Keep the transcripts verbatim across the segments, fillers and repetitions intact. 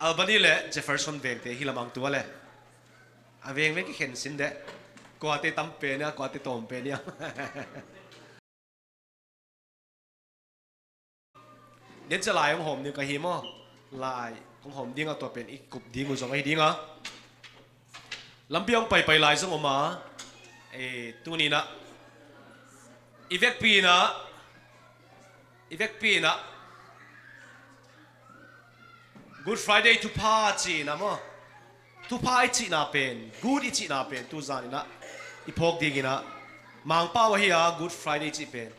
Albany le Jefferson vengte hi lamang tua le. A vengveng kikhen sin deh. Kuate tam pen ia, kuate tawm pen ia. Nian cia lai hong hawm ding ka hi maw? Lai hong hawm ding a, tua pen i kup ding uh zong ahi ding a. Lampi hong paipai lai zong om a. E, tuni-in ah i vekpi-in ah, i vekpi-in ah Good Friday thupha ci-in ah maw? Thupha i cihna pen, good i cihna pen, tu zan-in ah i phawk dingin ah, Mangpau ahi a Good Friday cih pen.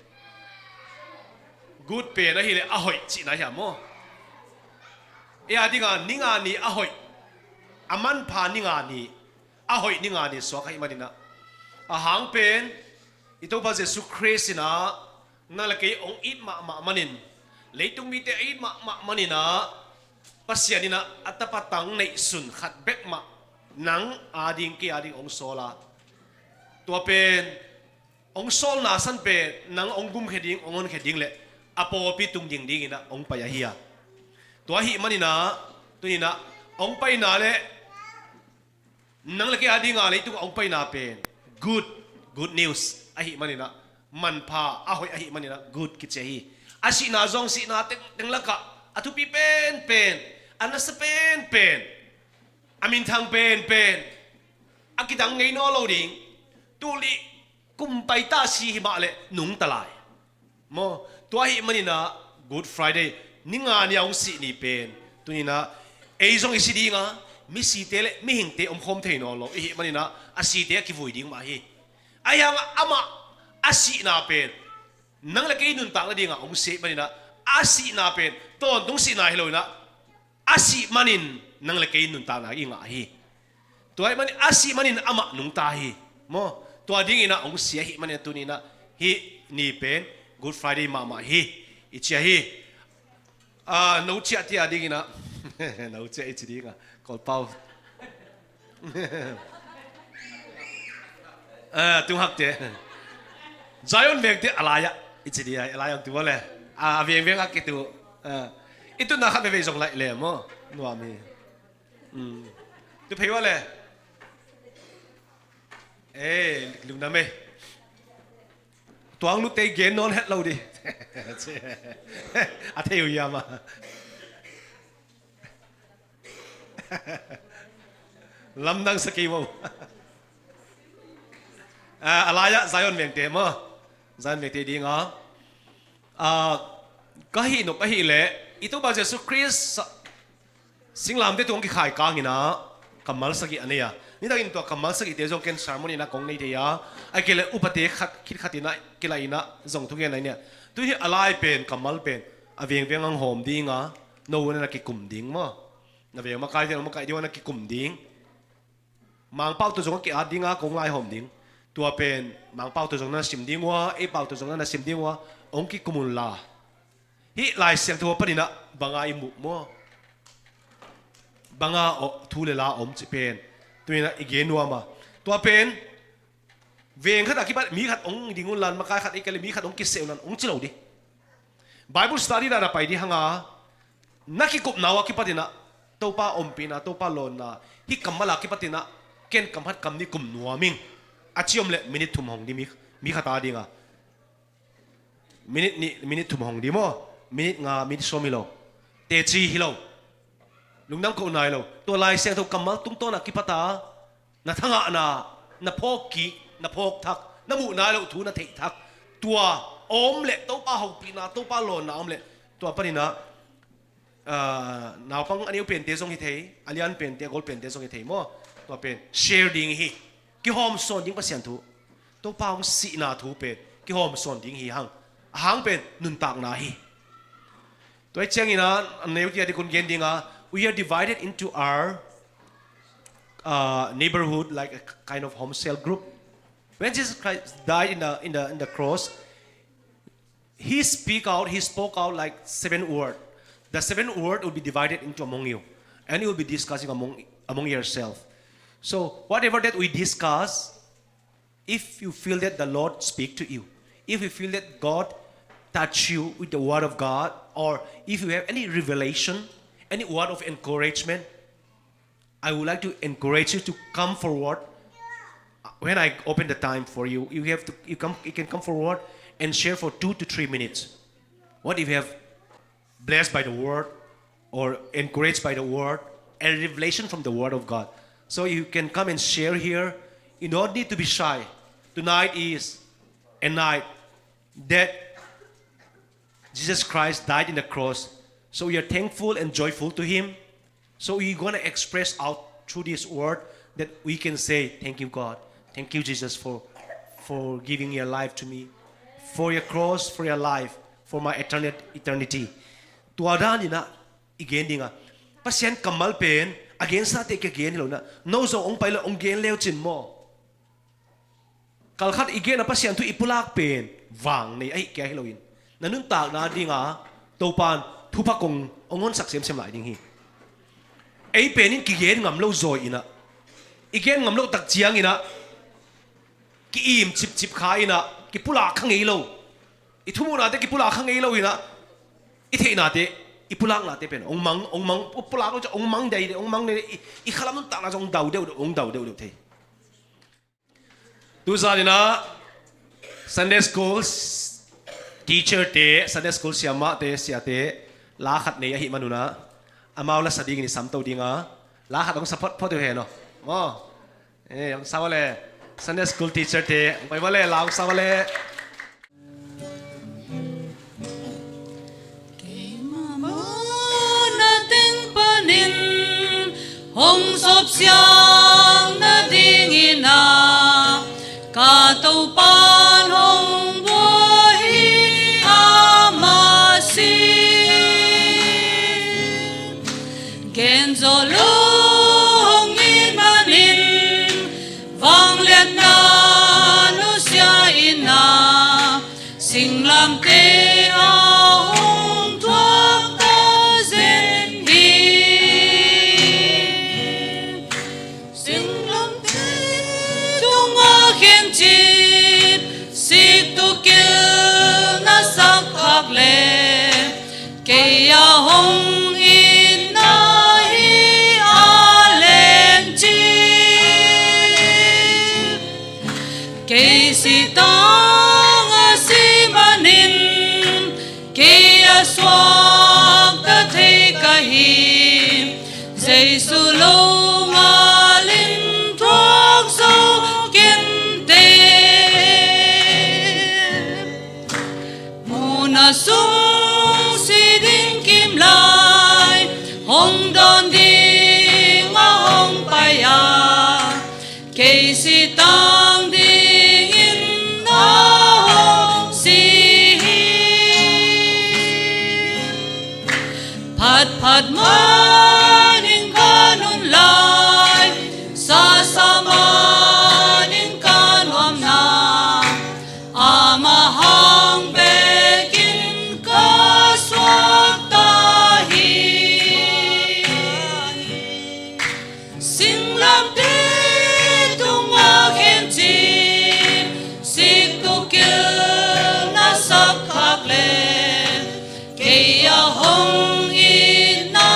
Good pen ahih leh a hoih cihna hi a maw? Ei a dingin ah ni nga ni a hoih, a manpha ni nga ni, a hoih ni nga ni suak ahih manin ah, a hang pen i Topa Jesu Khrist in ah nang le kei hong it mahmah manin, leitung mite a it mahmah manin ah, Pasian in ah a Tapa tang neihsun khat bek mah nang a ding, kei a ding hong sawl a, tua pen hong sawlna san pen nang hong gumkhia ding, hong honkhia ding le a pawlpi tungding dingin ah hong pai ahi a. Tua ahih manin ah tuni-in ah hong paina le nang le kei a dingin ah leitung hong paina pen good, good news ahih manin ah, manpha, a hoih ahih manin ah good kici ahi. A sihna zong, sihna tengteng lakah a thupi penpen, a nasa penpen, a minthang penpen, a kidang ngei nawn lo ding, tul nih kum paita si hi mah leh nungta lai maw? Tua ahih manin ah Good Friday, ni nga ni a hong sih ni pen, tuni-in ah ei zong i si ding a, misite le mihingte omkhawm thei nawn lo i hih manin ah, a site a kivui ding mah hi. Ahi hangin ah amah a sihna pen nang le kei nuntak nadingin ah hong si ahih manin ah, a sihna pen tawntung sihna hi lo-in ah, a sih manin nang le kei nuntakna i ngah hi. Tua ahih manin a sih manin amah nungta hi maw? Tua dingin ah hong si ahih manin ah tuni-in ah hih ni pen Good Friday mahmah hi, i ci ahi. Ah, no ciah tia dingin ah, no ciah i ci ding a, Kawlpau. Ah, tunghakte. Zion vengte a lai-ah i ci ding a, a lai-ah tu le. Ah, a vengveng a kitu. Ah, i tutna khat veivei zong laih le maw? Nuam hi. Mm. Tu phei ua le. Eh, lungdam ei. Tuang lutte gen nawn het lo di. A thei uh hiam a. Lamdang sa kei uh. Ah, a lai-ah Zion vengte maw? Zion vengte ding a. Ah, ka hih nop ahih leh i Topa Jesu Khrist singlamteh tungah kikhai kangin ah kammal sagih a nei a. Nidangin tua kammal sagihte zong ken sermon in ah kong nei thei a. Ahih kei leh upate khat khit khatin ah kilaih in ah zong thugen a nei a. Tu hi a lai pen, kammal pen a vengveng hong hawm ding a, no un ah na kikum ding maw? Na veng makaite, na makaih ding un ah na kikum ding. Mangpau tawh zong a ki-at ding a, kong laihawm ding. Tua pen Mangpau tawh zong na na sim ding ua, ei pau tawh zong na na sim ding ua, hong kikum un la. Hih Lai Siangtho a panin ah bang a i muh maw? Bang a thu le la om cih pen tuni-in ah i gen nuam a. Tua pen veng khat a kipat mi khat hong ding un la, makai khat, ei kei leh mi khat hong kiseh un la hong ci lo di. Bible study dan a pai ding hang a, na kikupna uh a kipatin ah Topa ompihna, Topa lawnna, hih kammal a kipatin ah ken kam khat kam nih kum nuam ing. A ci om leh minute thum hong ding, mi, mi khat a ding a. Minute nih, minute thum hong ding maw? Minute nga, minute sawm hi lo. Teci hi lo. Lungdam koh nai lo. Tua Lai Siangtho kammal tungtawn a kipat a na thangahna, na phawk kik, na phawk thak, na muh nai loh thu na theih thak. Tua a om leh, Topa hopihna, Topa lawnna a om leh, tua panin ah, ah, naupang a neu pente zong hi thei, a lian pente, a gol pente zong hi thei maw? Tua pen share ding hi. Kihawm sawn ding Pasian thu, Topa hong sihna thu pen kihawm sawn ding hi hang. A hang pen nuntakna hi. Tua hi ciangin ah, a neu tia ding kong gen ding a, we are divided into our, uh, neighborhood, like a kind of home cell group. When Jesus Christ died in the, in the, in the cross, he speak out, he spoke out like seven word. The seven word will be divided into among you, and you will be discussing among, among yourself. So whatever that we discuss, if you feel that the Lord speak to you, if you feel that God touch you with the word of God, or if you have any revelation, Any word of encouragement? I would like to encourage you to come forward. When I open the time for you, you have to, you come, you can come forward and share for two to three minutes. What if you have blessed by the word or encouraged by the word, a revelation from the word of God? So you can come and share here. You don't need to be shy. Tonight is a night that Jesus Christ died in the cross. So we are thankful and joyful to him. So we're gonna express out through this word that we can say, "Thank you, God. Thank you, Jesus, for, for giving your life to me, for your cross, for your life, for my eternit-, eternity." Tua dan in ah i gen ding a, Pasian kammal pen a gensate ka gen hi lo in ah, no zong hong pai lo, hong gen leu cin maw? Kalkhat i gen a Pasian thu i pulak pen vang nei ahi kei hi lo in, na nuntakna ding a Topan thupha kong hong honsak semsem lai ding hi. Ei pen in kigen ngam lo zaw in ah, i gen ngam lo tak ciang in ah, ki-im cipcip kha in ah, kipulak kha ngei lo. I thumuhnate kipulak kha ngei lo in ah, i theihnate, i pulaknate pen hong mang, hong mang, pulak lo ciang hong mang dei dei, hong mang dei dei, i, i khalam nuntakna zong hong dau deuh deuh, hong dau deuh deuh thei. Tuzan in ah Sunday school teacher te, Sunday school siamahte, siate, la khat nei ahih man un ah, amau la sa dingin i samto ding a, la khat hong sa photphot uh hen aw. Maw? Eh, hong sa uh le. Sunday school teacher te, hong pai uh le, la hong sa uh le. Keimah mawhna teng panin hong sawpsiang nadingin ah, ka Topan hong buai hi a mah si. Gen zawh lo hong it manin, vangliatna nusia in ah, singlamteh ah hong thuak ta zen hi. Singlamteh tungah khencip, siktukil na sak khak leh, kei a hong itna hi a lencip. Kei sitang a si manin, kei a suakta thei ka hi. Jesu lo ngalin thuak zo kei inteh. Mawhna sung si ding kim lai, hong dawn ding a hong pai a, kei sitang dingin a hong si hi. Phatphat manin ka nun lai, sasa manin ka nuamna, amah hang bekin ka suakta hi. Singlamteh tungah khencip, siktukil na sak khak leh, kei a hong itna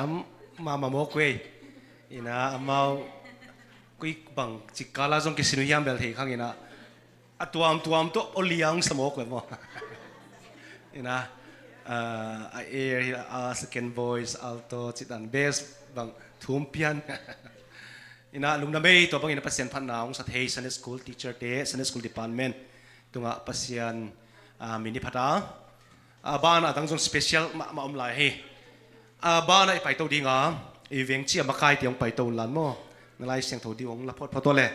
Am, mama mawk uh ei. Ina, amau kui bang cikkala zong kisin uh hiam bel thei khang ina. A tuamtuam tawh aw liang sa mawk uh ei maw. Ina, ah, a air hi a second voice, alto, citan bass bang thum pian. Ina, lungdam ei, tua bangin a Pasian phatna hong sa thei Sunday school teacher te, Sunday school department tungah Pasian, ah, min i phat a. A banah a dang zong special mahmah om lai hi. A banah i paito dinga, i vengci a makaite hong paito unla maw. Na Lai Siangtho ding hong la photphot aw le.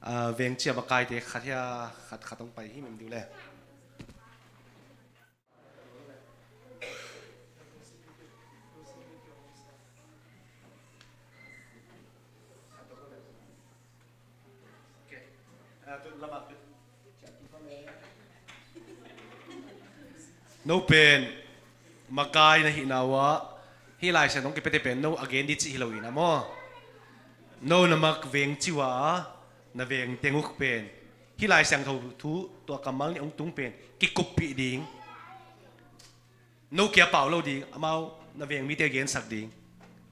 A vengci a makaite khat hia, khat khat hong pai himhim ding uh le. No pen makai na hihna uh ah, hih Lai Siangtho hong kipiate pen no a gen ding cih hi lo ina maw. No na mak vengci uh ah, na veng teng uh pen hih Lai Siangtho thu, tua kammal nih hong tung pen kikuppih ding. No kia pau lo ding, amau na veng mite gensak ding.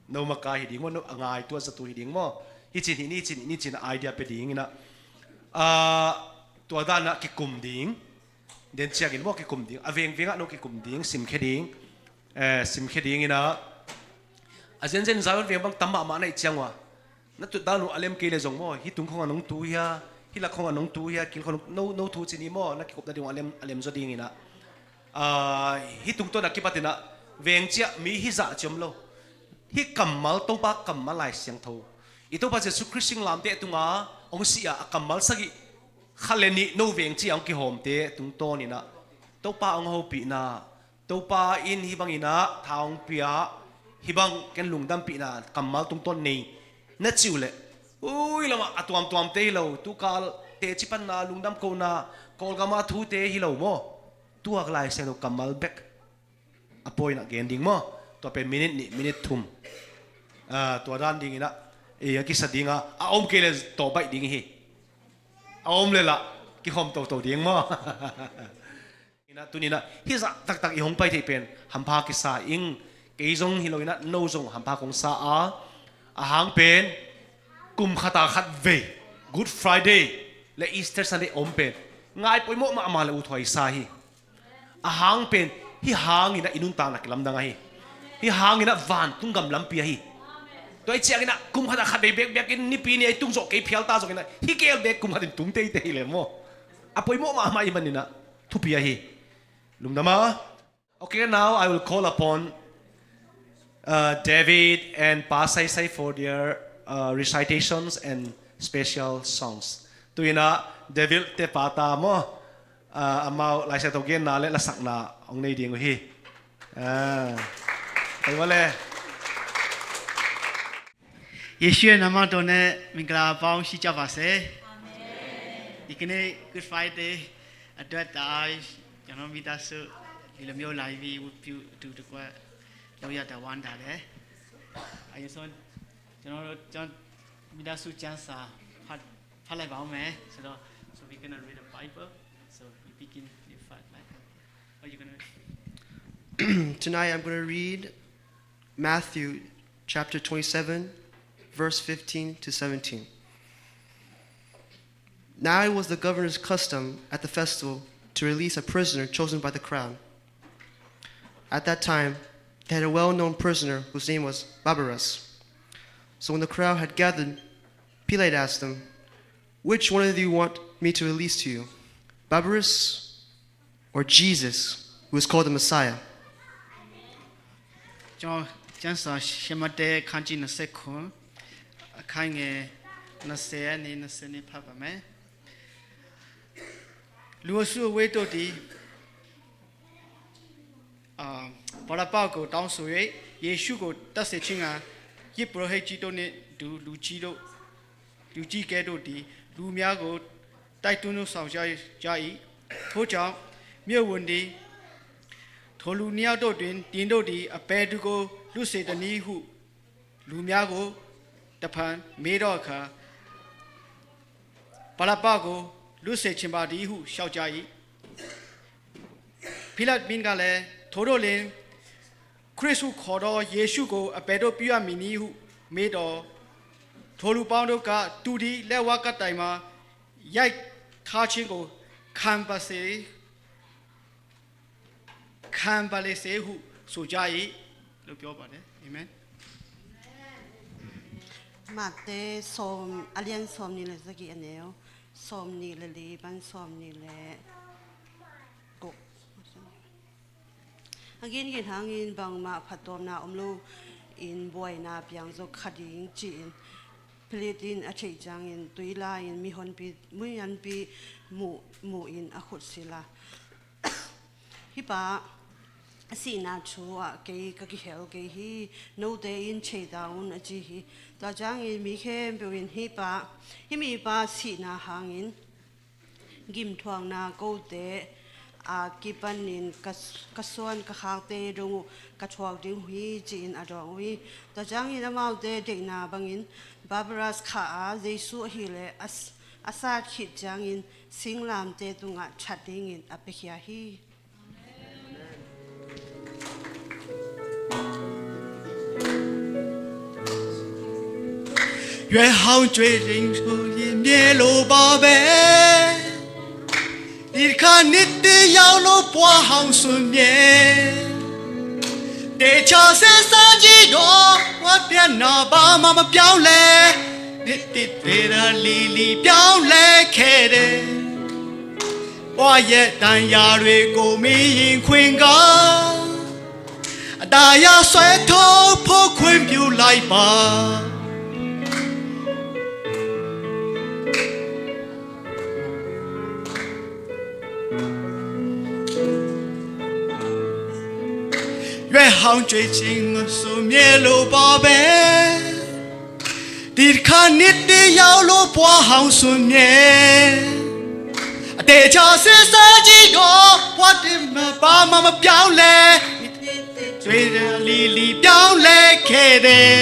No makai hi ding maw, no a ngaitua zatu hi ding maw. Hi cin hi ni, cin hi ni, cin idea pe ding ina. Ah, tua dan ah kikum ding. Den ciangin maw kikum ding. A vengveng ah no kikum ding, simkhia ding. Eh, simkhia ding ina. A zenzen Zion veng bang tam mahmah na hih ciang uh ah. Na tutdan uh a lem kei le zong maw, hih tung khong a nong tu hia, hih lak khong a nong tu hia, kil khong no, no thu ci ni maw, na kikup nading uh a lem, a lem zaw ding ina. Ah, hih tungtawn a kipat ina, veng ciah mi hih zah ci om lo. Hih kammal, Topa kammal Lai Siangtho. I Topa Jesu Khrist singlamteh tungah hong si a, a kammal sagih khat le nih no veng ciah hong kihawmte tungtawn ina. Topa hong hopihna, Topa in hih bangin ah tha hong pia, hih bang ken lungdampihna kammal tungtawn nei na cih uh leh, ui lamah a tuamtuamte hi lo, tukal teci panna, lungdam kohna, Kawlgam ah thute hi lo maw. Tua Lai Siangtho kammal bek a point ah gen ding maw. Tua pen minute nih, minute thum. Ah, tua dan ding ina, eh, a kisa ding a, a om kei le tawh baih ding hi. A om le lah kikhawm toto ding maw. Ina, tuni ina, hih zah taktak i hong pai theih pen hampha kisa ing. Kei zong hi lo ina, no zong hampha kong sa a. A hang pen kum khat a khat vei, Good Friday le Easter Sunday om pen ngai poimawh mahmah le uthuai sa hi. A hang pen hih hang ina i nuntakna kilamdang ahi. Hih hang ina vantung gam lampi ahi. Tua i ciang ina kum khat a khat vei bekbek in nipi ni ei tung zawh kei phial ta zong ina hih keel bek kum khat in tung teitei hi le maw. A poimawh mahmah i man ina thupi ahi. Lungdam a. Okay, now I will call upon, uh, David and Pa Sai Sai for their, uh, recitations and special songs. Tu ina David te pa ta maw, uh, amau Lai Siangtho genna le lasakna hong nei ding uh hi. Ah, pai maw le. ယေရှုရဲ့နာမတော်နဲ့မင်္ဂလာအပေါင်းရှိကြပါစေ။ အာမင်။ ဒီကနေ့ Good Friday အတွက်ဒါကျွန်တော်မိသားစုဒီလိုမျိုးလာပြီးဝတ်ပြုအတူတကွလုပ်ရတာဝမ်းသာတယ်။ အရင်ဆုံးကျွန်တော်တို့ကျွန်မိသားစုကျမ်းစာဖတ်ဖတ်လိုက်ပါဦးမယ်ဆိုတော့ so we're gonna read the Bible, so we begin the fight like, are you gonna Tonight I'm going to read Matthew chapter twenty-seven, verse fifteen to seventeen. Now it was the governor's custom at the festival to release a prisoner chosen by the crowd. At that time, they had a well-known prisoner whose name was Barabbas. So when the crowd had gathered, Pilate asked them, "Which one of you want me to release to you, Barabbas or Jesus, who is called the Messiah?" ကျွန်တော်ကျမ်းစာရှမတ်တဲအခန်းကြီးနှစ်ဆယ့်ခုနှစ် အခန်းငယ်နှစ်ဆယ်ကနေနှစ်ဆယ့်နှစ်ဖတ်ပါမယ်။ လူအစုအဝေးတို့သည် အာ၊ ဘရဘ္ဘကိုတောင်းဆို၍ ယေရှုကိုသတ်စေခြင်းငှာ ယဇ်ပုရောဟိတ်ကြီးတို့နှင့်အတူ လူကြီးတို့၊ လူကြီးကဲတို့သည် လူများကို တိုက်တွန်းဆောင်ကြ၊ ကြ၏။ ထို့ကြောင့် မြို့ဝန်သည် ထိုလူနှစ်ယောက်တို့တွင် သင်တို့သည် အဘယ်သူကို လွတ်စေသနည်းဟု လူများကို တဖန်မေးသောအခါ ဘရဘ္ဘကို လွတ်စေချင်ပါသည်ဟု လျှောက်ကြ၏။ ဖီလတ်မင်းကလည်း၊ ထိုသို့လျှင် ခရစ်ဟုခေါ်သောယေရှုကို အဘယ်သို့ပြုရမည်နည်းဟုမေးသော်၊ ထိုလူပေါင်းတို့က၊ သူသည် လက်ဝါးကပ်တိုင်မှာ ရိုက်ထားခြင်းကို ခံပါစေ၊ ခံပါလေစေဟု ဆိုကြ၏လို့ ပြောပါတယ်။ အာမင်။ မတ်သဲ အလျံ sawmnih le sagih, a neu sawmnih le li pan sawmnih le guk. A gingin hangin bangmah phattuamna om loin buaina piang zo kha ding ci-in Pilate in a theih ciangin tui la-in mihonpi, mihonpi mu, mu-in a khut silh a, "Hih pa sihna thu ah kei ka kihel kei hi, note in thei ta un," a ci hi. Tua ciangin mi khempeuh in, "Hih pa, hih mipa sihna hangin gimthuakna kote a kipanin ka, ka suan ka khakte dong uh ka thuak ding uh hi," ci-in a dawng uh hi. Tua ciangin amaute deihna bangin Barabbas khah a, Jesu ahileh a, a sat khit ciangin singlamteh tungah that dingin a piakhia hi. ရွယ်ဟောင်းကြွေး ရင်ချိုရင်မြဲလို့ပါပဲ။ ဒီတစ်ခါ နှစ်သစ်ရောက်လို့ ဘဝဟောင်းစွန့်မြဲ။ သေချာစဉ်းစားကြည့်တော့ ဘဝမျက်နှာ ဘာမှမပြောင်းလဲ။ နှစ်သစ်တွေသာ လီလီပြောင်းလဲခဲ့တယ်။ ဘဝရဲ့တန်ရာတွေကို မင်းရင်ခွင်က အတားအရဆွဲထုတ်ဖို့ ခွင့်ပြုလိုက်ပါ။ ရွယ်ဟောင်းကြွေး ရင်ချိုရင်မြဲလို့ပါပဲ။ ဒီတစ်ခါ နှစ်သစ်ရောက်လို့ ဘဝဟောင်းစွန့်မြဲ။ အသေချာစဉ်းစားကြည့်တော့ ဘဝမျက်နှာ ဘာမှမပြောင်းလဲ။ နှစ်သစ်တွေသာ လီလီပြောင်းလဲခဲ့တယ်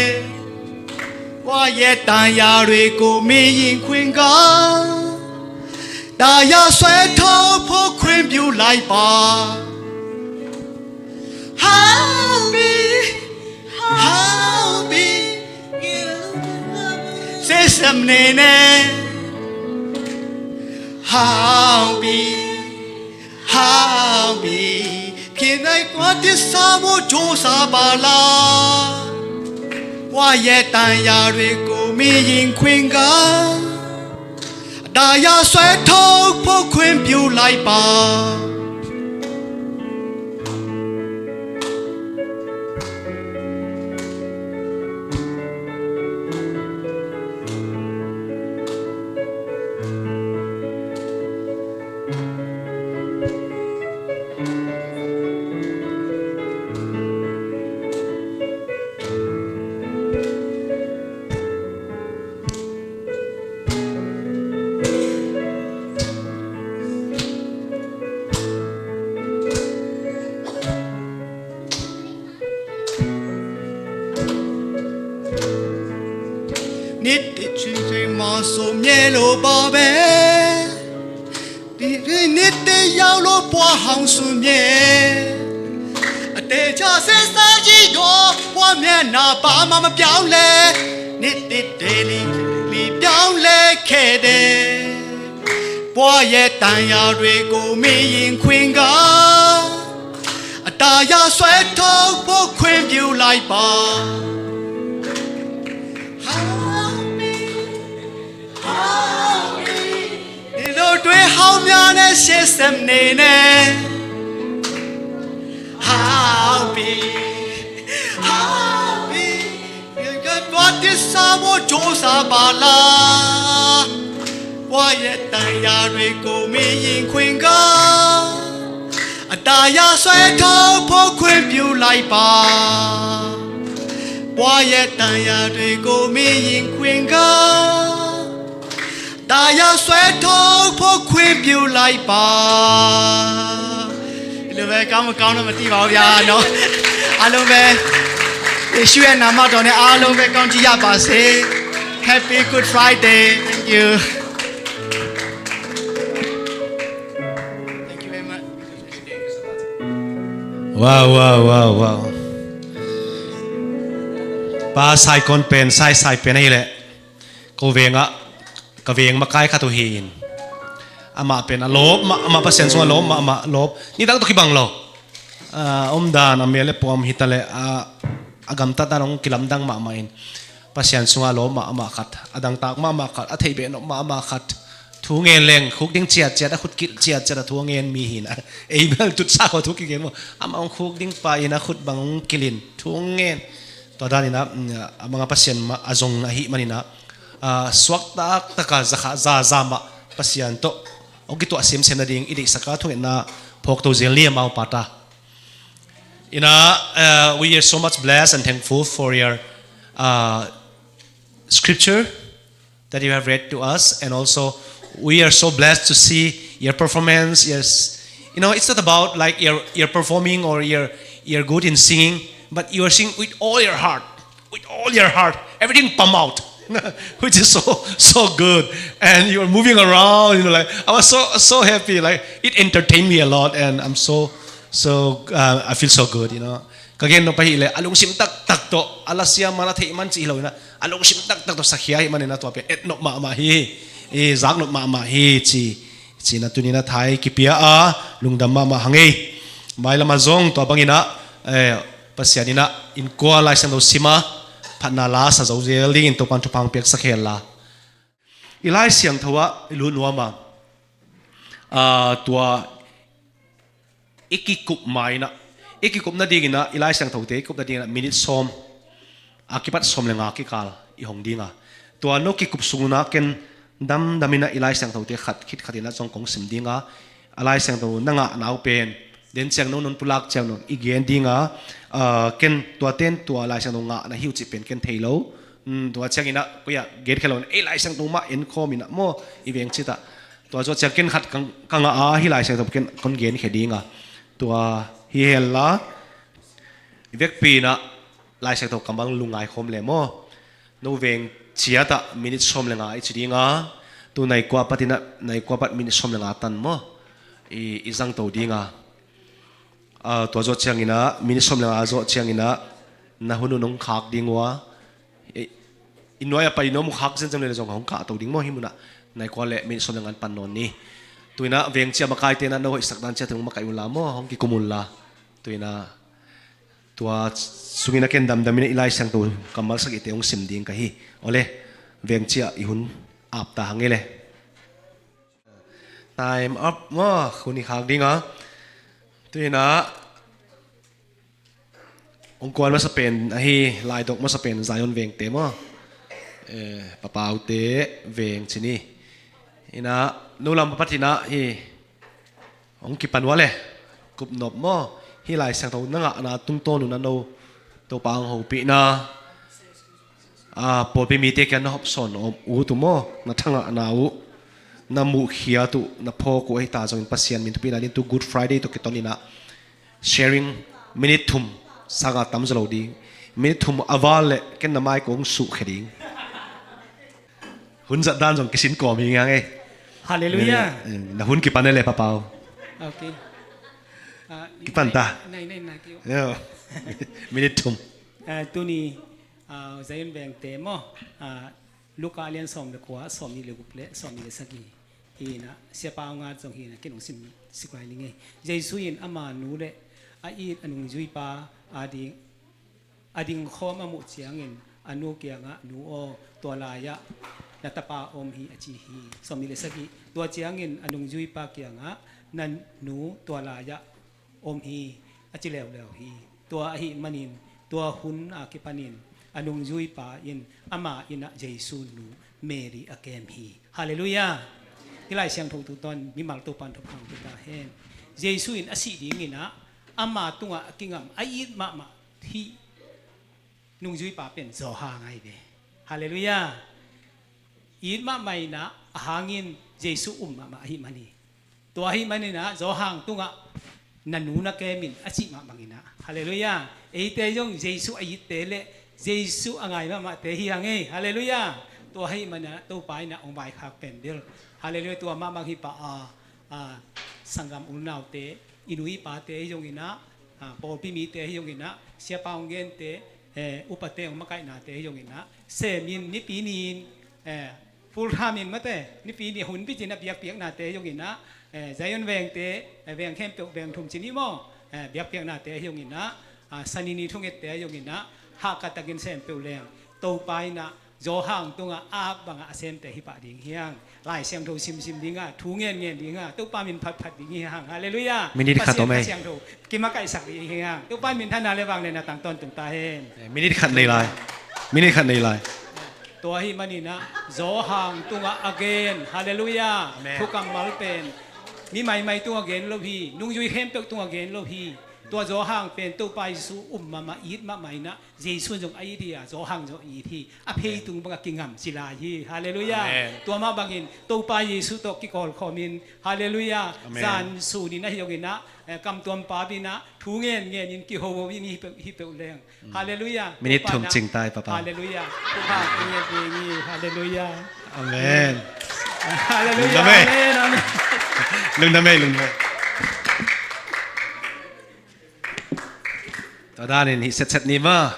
။ ဘဝရဲ့တန်ရာတွေကို မင်းရင်ခွင်က တားအရဆွဲထုတ်ဖို့ ခွင့်ပြုလိုက်ပါ။ ဟောင်းပြီ၊ ဟောင်းပြီ၊ ရှေ့ဆက်မနေနဲ့။ ဟောင်းပြီ၊ ဟောင်းပြီ၊ ဖြစ်နိုင်ကွာ သစ္စာဖို့ ကြိုးစားပါလား။ ဘဝရဲ့တန်ရာတွေကို မင်းရင်ခွင်က အတားအရဆွဲထုတ်ဖို့ ခွင့်ပြုလိုက်ပါ။ နှစ်သစ်ချီချိန်မှာ စုံမြဲလို့ပါပဲ။ ဒီနှစ်သစ်ရောက်လို့ ဘဝဟောင်းစွန့်မြဲ။ အသေချာစဉ်းစားကြည့်တော့ ဘဝမျက်နှာ ဘာမှမပြောင်းလဲ။ နှစ်သစ်တွေ လီလီပြောင်းလဲခဲ့တယ်။ ဘဝရဲ့တန်ရာတွေကို မင်းရင်ခွင်က အတားအရဆွဲထုတ်ဖို့ ခွင့်ပြုလိုက်ပါ။ ဟောင်းပြီ၊ ဟောင်းပြီ၊ ဒီလိုတွေးဟောင်းများနဲ့ ရှေ့ဆက်မနေနဲ့။ ဟောင်းပြီ၊ ဟောင်းပြီ၊ ဖြစ်နိုင်ကွာ သစ္စာဖို့ ကြိုးစားပါလား။ ဘဝရဲ့တန်ရာတွေကို မင်းရင်ခွင်က အတားအရဆွဲထုတ်ဖို့ ခွင့်ပြုလိုက်ပါ။ ဘဝရဲ့တန်ရာတွေကို မင်းရင်ခွင်က အတားအရဆွဲထုတ်ဖို့ ခွင့်ပြုလိုက်ပါ။ ဒီလိုပဲ ကောင်းမကောင်းတော့ မသိပါဘူးဗျာနော်။ အားလုံးပဲ ယေရှုရဲ့နာမတော်နဲ့ အားလုံးပဲ ကောင်းချီးရပါစေ။ Happy Good Friday. Thank you. Thank you very much. Wow, wow, wow, wow. Pa Saikon pen, Sai Sai pen ahileh ko vengah ka veng makai khat uh hi in, amah pen a lawp mahmah, Pasian sungah lawp mahmah, lawp nidang tawh kibang lo. Ah, omdan a mel le puam hitaleh, ah, a gamtatdan hong kilamdang mahmah in, Pasian sungah lawp mahmah khat, a dangtak mahmah khat, a theih behnop mahmah khat. Thu ngen leng khuk ding ciatciat, a khut kilh ciatciat a thu a ngen mi hi in, ei bel tutsa khawh thu kigen maw. Amah hong khuk ding pah in a khut bang hong kilh in thu hong ngen. Tua dan in ah, mm, a manga Pasian mah a zong ahih man in ah, ah, suak taktaka zakha zaza mah Pasian tawh hong kituah semsem nading i deihsaka thungetna phawkto zel ni amau pata. In ah, uh, we are so much blessed and thankful for your, uh, scripture that you have read to us, and also we are so blessed to see your performance. Yes, you know, it's not about, like, your, your performing or your, you're good in singing, but you are singing with all your heart, with all your heart, everything pump out, which is so, so good. And you are moving around, you know, like, I was so, so happy. Like, it entertained me a lot, and I'm so, so, uh, I feel so good, you know. Ka gen nop ahileh a lungsim taktak tawh, a la siam man, a theih man cih hi lo in ah, a lungsim taktak tawh sakhia ahih man in ah tua pen etnop mahmah hi, i zaknop mahmah hi ci, ci-in ah tuni-in ah thai kipia a, lungdam mahmah hang ei. Mailam ah zong tua bangin ah, eh, Pasian in ah innkuan Lai Siangtho sim a, phatna la sa zo zel dingin Topan thupha hong piaksak hen la. I Lai Siangtho ah i lut nuam a, ah, tua i kikup ma in ah, i kikup nadingin ah, i Lai Siangthote i kup nadingin ah minit sawm a kipat sawm le nga kikal i hong ding a. Tua no kikup sung un ah ken damdam in ah i Lai Siangthote khat khit khat in ah zong kong sim ding a, a Lai Siangtho na ngahna uh pen den ciang no nong pulak ciang no i gen ding a, ah, ken tua ten tua Lai Siangtho ngahna hi uh cih pen ken thei lo. Hmm, tua ciangin ah koi ah gen khia lo in, ei Lai Siangtho mah en khawm in ah maw, i veng cih ah. Tua zawh ciang ken khat ka, ka ngah a, hih Lai Siangtho ken kon gen khia ding a. Tua hi hen la, i vekpi in ah Lai Siangtho kammal lungngai khawm le maw. No veng ciat ah minit sawm le nga i ci ding a, tu nai kua pat in ah, nai kua pat minit sawm le nga tan maw, i, i zangto ding a. Ah, tua zawh ciangin ah, minit sawm le nga zawh ciangin ah na hun uh nong khak ding uh a, i, i nuai a pai in om uh khak zenzen le zong hong kahto ding maw, hih mun ah nai kua le minit sawm le nga pan nawn ni. Tu in ah veng ciat makaite in ah no hoihsak dan ciat hong makaih un la maw, hong kikum un la. Tu in ah tua sungin ah ken damdam in ah i Lai Siangtho kammal sagihte hong sim ding ka hi. Awle, veng ciat i hun ap ta hang ei le. Time up maw, hun i khak ding a. Tu in ah hong kuan masa pen ahi, laidok masa pen Zion vengte maw. Eh, Papaute veng ci ni. In ah no lam papat in ah hi hong kipan uh a le, kup nop maw. Hih Lai Siangtho na ngahna tungtawn un ah no Topa hong hopihna, ah, pawlpi mite kiang na hopsawn uh maw, na thangahna uh, na muhkhiat uh, na phawk uh ahi ta zongin Pasian min thupina dingin tu Good Friday tawh kiton in ah sharing minit thum sanga tam zaw lo ding. Minit thum a val leh ken na mai kong suhkhia ding. Hun zat dan zong kisin kawm hi ngang ei. Halleluiah. Eh, eh, na hun kipan ei le Papau. Okay. Ah, kipan ta. Nai, nai, nai, nai, nai. Yo. Minit thum. Ah, tuni, ah, Zion vengte maw. Ah, Luka a lian sawm le kua, sawm nih le guk le sawm nih le sagih hi in ah, Siapa hong at zong hi in ah, ken hong sim sik lai ning ei. Jesu in ama nu le a it a nungzuipa a ding, a dingkhawm a muh ciangin a nu kiangah, "Nu aw, tua lai-ah na tapa om hi," a ci hi. Sawm nih le sagih. Tua ciangin a nungzuipa kiangah, "Na nu tua lai-ah om hi," a ci leuleu hi. Tua ahih manin tua hun a kipanin a nungzuipa in ama inn ah Jesu nu Mary a kem hi. Halleluiah. Hih Lai Siangtho tungtawn mimal Topan thupha hong pia ta hen. Jesu in a sih dingin ah ama tungah a kingam a it mahmah hih nungzuipa pen Johan ahi ve. Halleluiah. It mahmah in ah, a hangin Jesu um mahmah ahih man hi. Tua ahih manin ah Johan tungah, "Na nu na kem in," a cih mah bangin ah. Halleluiah. Eite zong Jesu a itte le Jesu a ngai mahmahte hi hang ei. Halleluiah. Tua ahih manin ah Topa in ah hong vaikhak pen bil. Halleluiah. Tua mah bang hi pah a, a, sanggam unaute, i nu i pate hi zongin ah, a, pawlpi mite hi zongin ah, Siapa hong gente, eh, upate hong makaihnate hi zongin ah, semin nipi ni-in, eh, full time in mate, nipi ni hun bitin a biakpiaknate hi zongin ah, eh, Zion vengte, eh, veng khempeuh veng thum ci ni maw, eh, biakpiaknate hi zongin ah, ah, Sani ni thungette hi zongin ah, hahkatakin sem peuh leng, Topa in ah, Johan tungah a ak bangah a semte hi pah ding hi hang. Lai Siangtho simsim ding a, thu ngen ngen ding a, Topa min phatphat ding hi hang. Halleluiah. Minit khat om ei. Pasian Kha Siangtho kimakaihsak ding hi hang. Topa min thanna le vangliatna tang tawntung ta hen. Eh, minit khat nei lai. Minit khat nei lai. Tua ahih manin ah, Johan tungah a gen. Halleluiah. Amen. Thu kammal pen mi maimai tungah gen lo hi. Nungzui khempeuh tungah gen lo hi. Tua Johan pen Topa Jesu um mahmah, it mahmah in ah, Jesu zong a it hi a, Johan zong a it hi. A phei tung bangah kingam ci lai hi. Halleluiah. Amen. Tua mah bangin Topa Jesu tawh kikawlkhawmin, halleluiah. Amen. Zan sunin ahi zongin ah, eh, kamtuam pabin ah, thu ngen ngenin kihoho in hi peuh, hi peuh leng. Mm. Halleluiah. Minit thum cing tai, Papa. Halleluiah. Thupha kingen ding hi. Halleluiah. Amen. Halleluiah. Lungdam ei. Amen, amen. Lungdam ei, lungdam ei. Tua danin hih setset ni maw.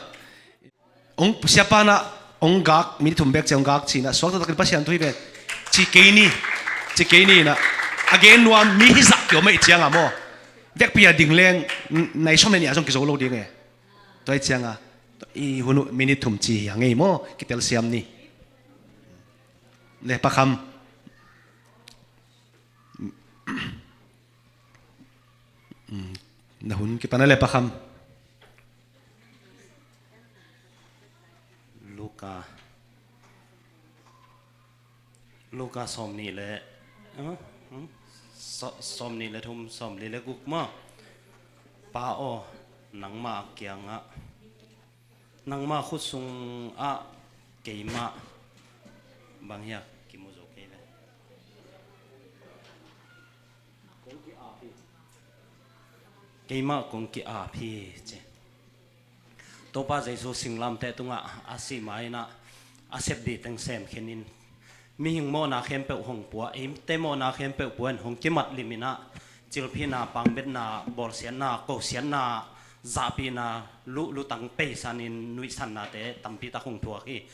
Hong siapa in ah, hong gak, minit thum bek ciang hong gak ci-in ah, suak taktakin Pasian thu hi pen. Ci kei ni, ci kei ni in ah. A gen nuam mi hi zah kiom ahih ciangin maw. Vekpi a ding leng, n-, nai sawm le nih ah zong kizo lo ding e. Tua ahih ciangin, i hun uh minit thum ci hi a ngei maw, kitelsiam ni. Le Pa Kham. Mm, na hun kipan a le Pa Kham. Luka. Luka sawmnih le, eh, hmm? Saw-, sawmnih le thum, sawmli le guk maw. Pa aw, nangmah kiangah. Nangma khut sungah keimah bang hiam kimu zo kei ve. Keimah kong ki-ap hi ci. Topa Jesu singlamteh tungah a sih ma-in ah a sep ding teng sem khin in mihing mawhna khempeuh hong pua, eite mawhna khempeuh pua in hong kimat lim in ah, cilphihna, pangbetna, bawlsiatna, kosiatna, zahpihna, lu-, lutang peisan in nuihsannate tampi tak hong thuak hi.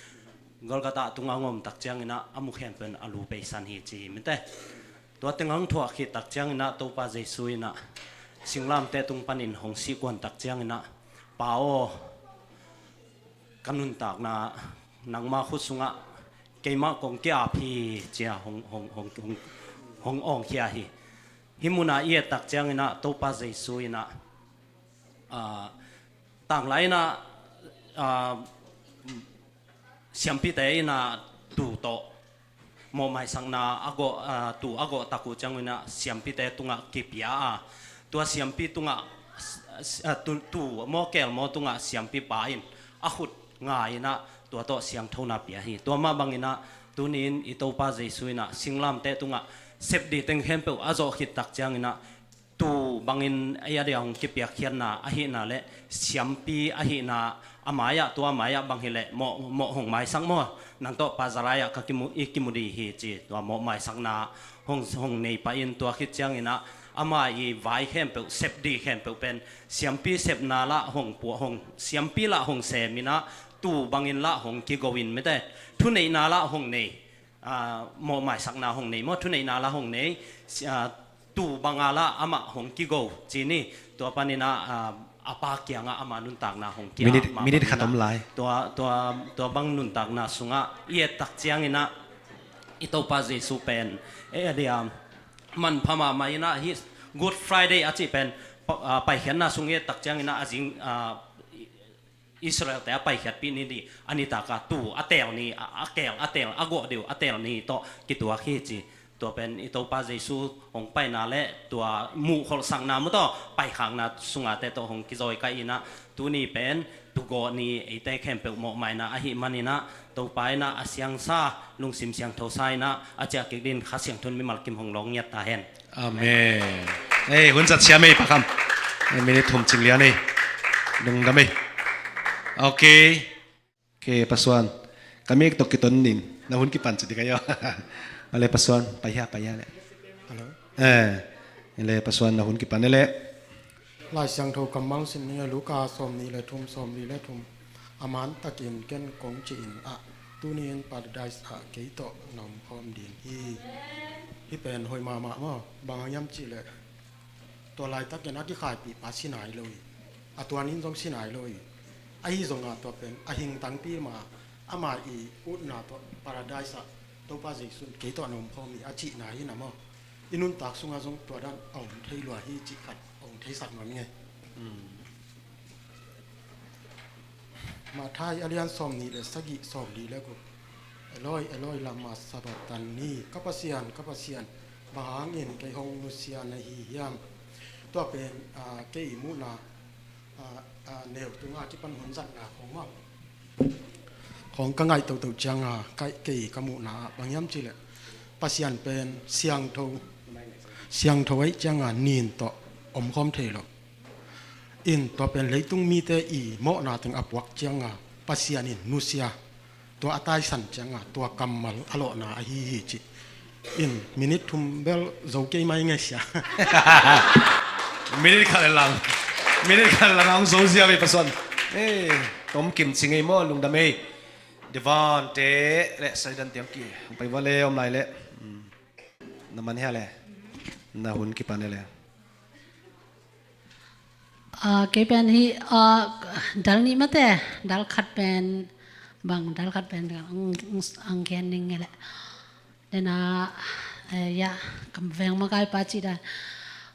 Golgotha tungah hong om tak ciangin ah, a mu khempeuh in a lu peisan hi ci hi mite. Tua teng hong thuak khit tak ciangin ah, Topa Jesu in ah, singlamteh tung panin hong sih kuan tak ciangin ah, Pa aw, ka nuntakna nangma khut sungah keimah kong ki-ap hi ci-a hong, hong, hong, hong, hong awngkhia hi. Hih munah i et tak ciangin ah Topa Jesu in ah, ah, tanglai in ah, ah, siampite in ah tuu tawh mawhmaisakna a gawh, ah, tuu a gawh tak uh ciangun ah siampite tungah kipia a, tua siampi tungah, ah, tuu, tuu maw, keel maw tungah siampipa in a khut nga in ah tua tawh siangthona pia hi. Tua mah bangin ah tuni-in i Topa Jesu in ah singlamteh tungah sep ding teng khempeuh a zawh khit tak ciangin ah tuu bangin ei a dia hong kipiakkhiatna ahihna le siampi ahihna a mai-ah, tua mai-ah bang hileh mawh, mawh hong maisak maw, nang tawh Pa Zalai-ah ka kimu, i kimu ding hi ci, tua mawh maisakna hong, hong nei pah in, tua khit ciangin ah ama i vai khempeuh, sep ding khempeuh pen siampi sepna lah hong pua, hong, siampi lah hong sem in ah tuu bangin lah hong kigo in mite, thuneihna lah hong nei, ah, mawh maisakna hong nei maw, thuneihna lah hong nei, si-, ah, tuu banga lah amah hong kigo ci ni. Tua panin ah, ah, a Pa kiangah ama nuntakna hong ki-ap. Minit, minit khat om lai. Tua, tua, tua bang nuntakna sungah i et tak ciangin ah i Topa Jesu pen, eh, a dia, manpha mahmah in ah hih Good Friday a cih pen, pa-, ah, Paikhiatna sung i et tak ciangin ah a zing, ah, Israelte a paikhiatpih ni ding a nitak a tuu a teel ni, a, a keel, a teel, a gawh deuh a teel ni tawh kituak hi ci. Tua pen i Topa Jesu hong paina le tua muhkholhsakna maw tawh, paikhakna sungate tawh hong kizawikaih in ah, tuni pen tuugawh ni, eite khempeuh mawhmaina ahih manin ah, Topa in ah a siangsa, lungsim siangthosa in ah a ciah kik dingin Kha Siangtho in mimal kim hong lawng ngiat ta hen. Amen. Ei, hun zat siam ei, Pa Kham. Ei, minit thum cing lian ei. Lungdam ei. Okay. Okay, Pa Suan. Ka mic tawh kiton ning. Na hun kipan ci ding ka hia. A le, Pa Suan, pai hia, pai hia le. Hello. Eh, le, Pa Suan, na hun kipan le. Lai Siangtho kammal sim ni, Luka sawmnih le thum, sawmli le thum. A man takin ken kong cih in ah, tuni in Paradise ah kei tawh na omkhawm ding hi. Hih pen hoih mahmah maw, bang hang hiam cihleh tua laitakin a kikhaipihpa si nai lo hi. A tuanin zong si nai lo hi. Ahi zongah tua pen a hing tangpi mah, ama i utna tawh Paradise ah Topa Jesu in kei tawh na omkhawm hi a cihna hi na maw. I nuntak sungah zong tua dan a om thei lua hi cih khat hong theisak nuam ing ei. Matthai a lian sawmnih le sagih, sawmli le guk. Eloi, Eloi, lama sabachthani, ka Pasian, ka Pasian, bang hangin kei hong nusia na hi hiam? Tua pen, ah, kei i muhna, ah, ah, neu tunga kipan hun zatna khong mah khong ka ngaih toto cianga, ka, kei ka muhna ah bang hiam cihleh Pasian pen siangtho, siangtho aih cianga nin tawh omkhawm thei lo. In tua pen leitung mite i mawhna teng a puak cianga Pasian in nusia, tua a taisan cianga tua kammal a lawhna ahi hi cih. In minute thum bel zo kei mai ngei sia. Minute khat le lang. Minute khat le lang hong zo zia vei Pastor. Eh, tom kim ci ngei maw, lungdam ei. Devante le Saidan tiang ki. Pai va le om lai le. Hmm. Na man hia le. Na hun kipan le. Ah, kei pen hi, ah, dal nih mate, dal khat pen, bang dal khat pen, ang, ang, ang gen ning ngele. Dena, eh, ya, kam veng makai pa ci dan.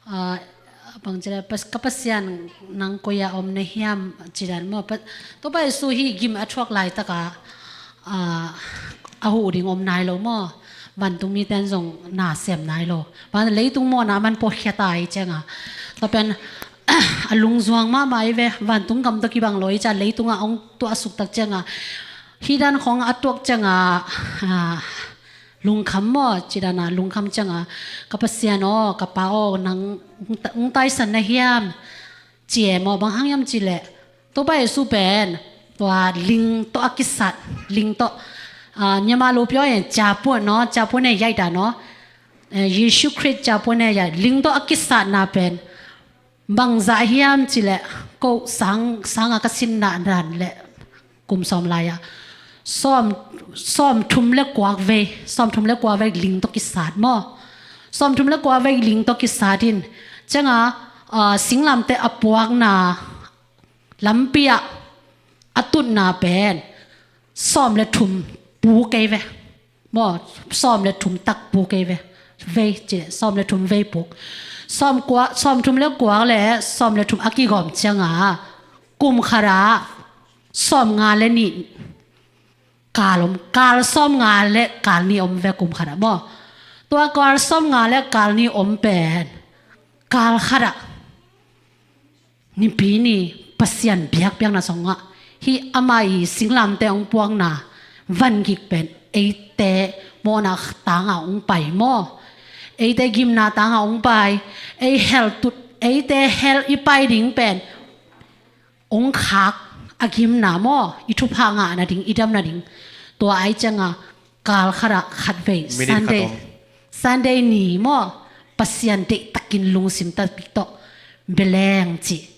Ah, bang ci dan, pas, ka Pasian nang koi a om na hiam ci dan maw. Pa, Topa Jesu hi gim a thuak laitaka, ah, a huh ding om nai lo maw. Vantung miten zong na sem nai lo. Van leitung mawhna man pawh khia ta i cianga. Tua pen, a lungzuang mahmah i ve, vantung gam tawh kibang lo i cia, leitungah hong tuah a suktak cianga. Hih dan khong a tuak cianga, ah, lungkham maw, ci dana lungkham cianga. Ka Pasian aw, ka Pa aw, nang hong ta-, hong taisan na hiam? Ci e maw, bang hang hiam cihleh. Topa Jesu pen, tua ling tawh a kisat, ling tawh, ah, Myanmar lopi aw en, capuan aw, capuan e yaih dan aw. Eh, Jesu Khrist capuan e yaih, ling tawh a kisatna pen. Bangzah hiam cihleh, ko sang, sanga ka sinna dan le kum sawm lai-a. Sawm, sawm thum le kuak vei, sawm thum le kuak vei ling tawh kisat maw. Sawm thum le kuak vei ling tawh kisat in. Cianga, ah, singlamte a puakna lampi ah a tutna pen sawm le thum pu kei ve. Maw, sawm le thum tak pu kei ve. Vei, ci, sawm le thum vei puk. Sawm kua, sawm thum le kuak le sawm le thum a kigawm cianga kum khat ah sawm nga le nih kal om, kal sawm nga le kal nih om ve kum khat ah maw. Tua kal sawm nga le kal nih om pen kal khat ah Nipi ni Pasian biakpiakna sungah hih ama i singlamte hong puakna vangik pen eite mawhna tanga hong pai maw? Eite gimna tanga hong pai, ei hel tut, eite hel i pai ding pen hong khak a gimna maw? I thupha ngah nading, i dam nading. Tua ai cianga kal khat ah khat vei Sunday, Sunday ni maw? Pasian deihtakin lungsim takpi tawh beleng cih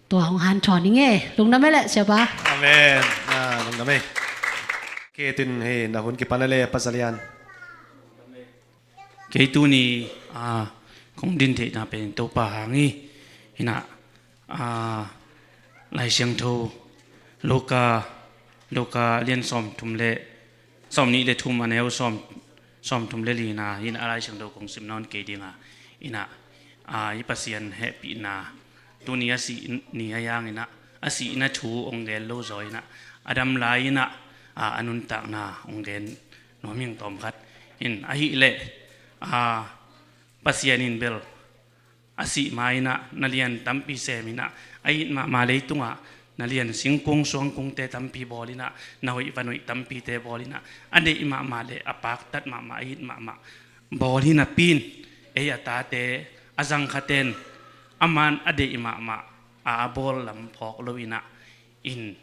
tua hong hanthawn ing e. Lungdam e le siapa. Amen. Ah, lungdam e. Kei tun hei na hun kipan le Pastor Lian. Kei tuni, ah, kong din theihna pen Topa hang hi. Hi na, ah, Lai Siangtho Luka, Luka lian sawm thum le sawm nih le thum a neu sawm, sawm thum le lina, hi na a Lai Siangtho kong sim nawn kei dinga, hi na, ah, i Pasian hehpihna, tuni a sih ni a yang hi na, a sihna thu hong gen lo zaw hi na, a dam lai hi na, ah, a nuntakna hong gen nuam ing tawm khat. Hi na, ahih leh, ah, Pasian in bel a sih ma-in ah na lian tampi sem in ah, a it mahmah leitungah na lian singkung suangkungte tampi bawl in ah, na hoih van hoih tampite bawl in ah, a deih mahmah le a paktat mahmah, a it mahmah bawl hi napi-in, ei a tate, a zangkhaten a man a deih mahmah a, a bawl lam phawk lo in ah, in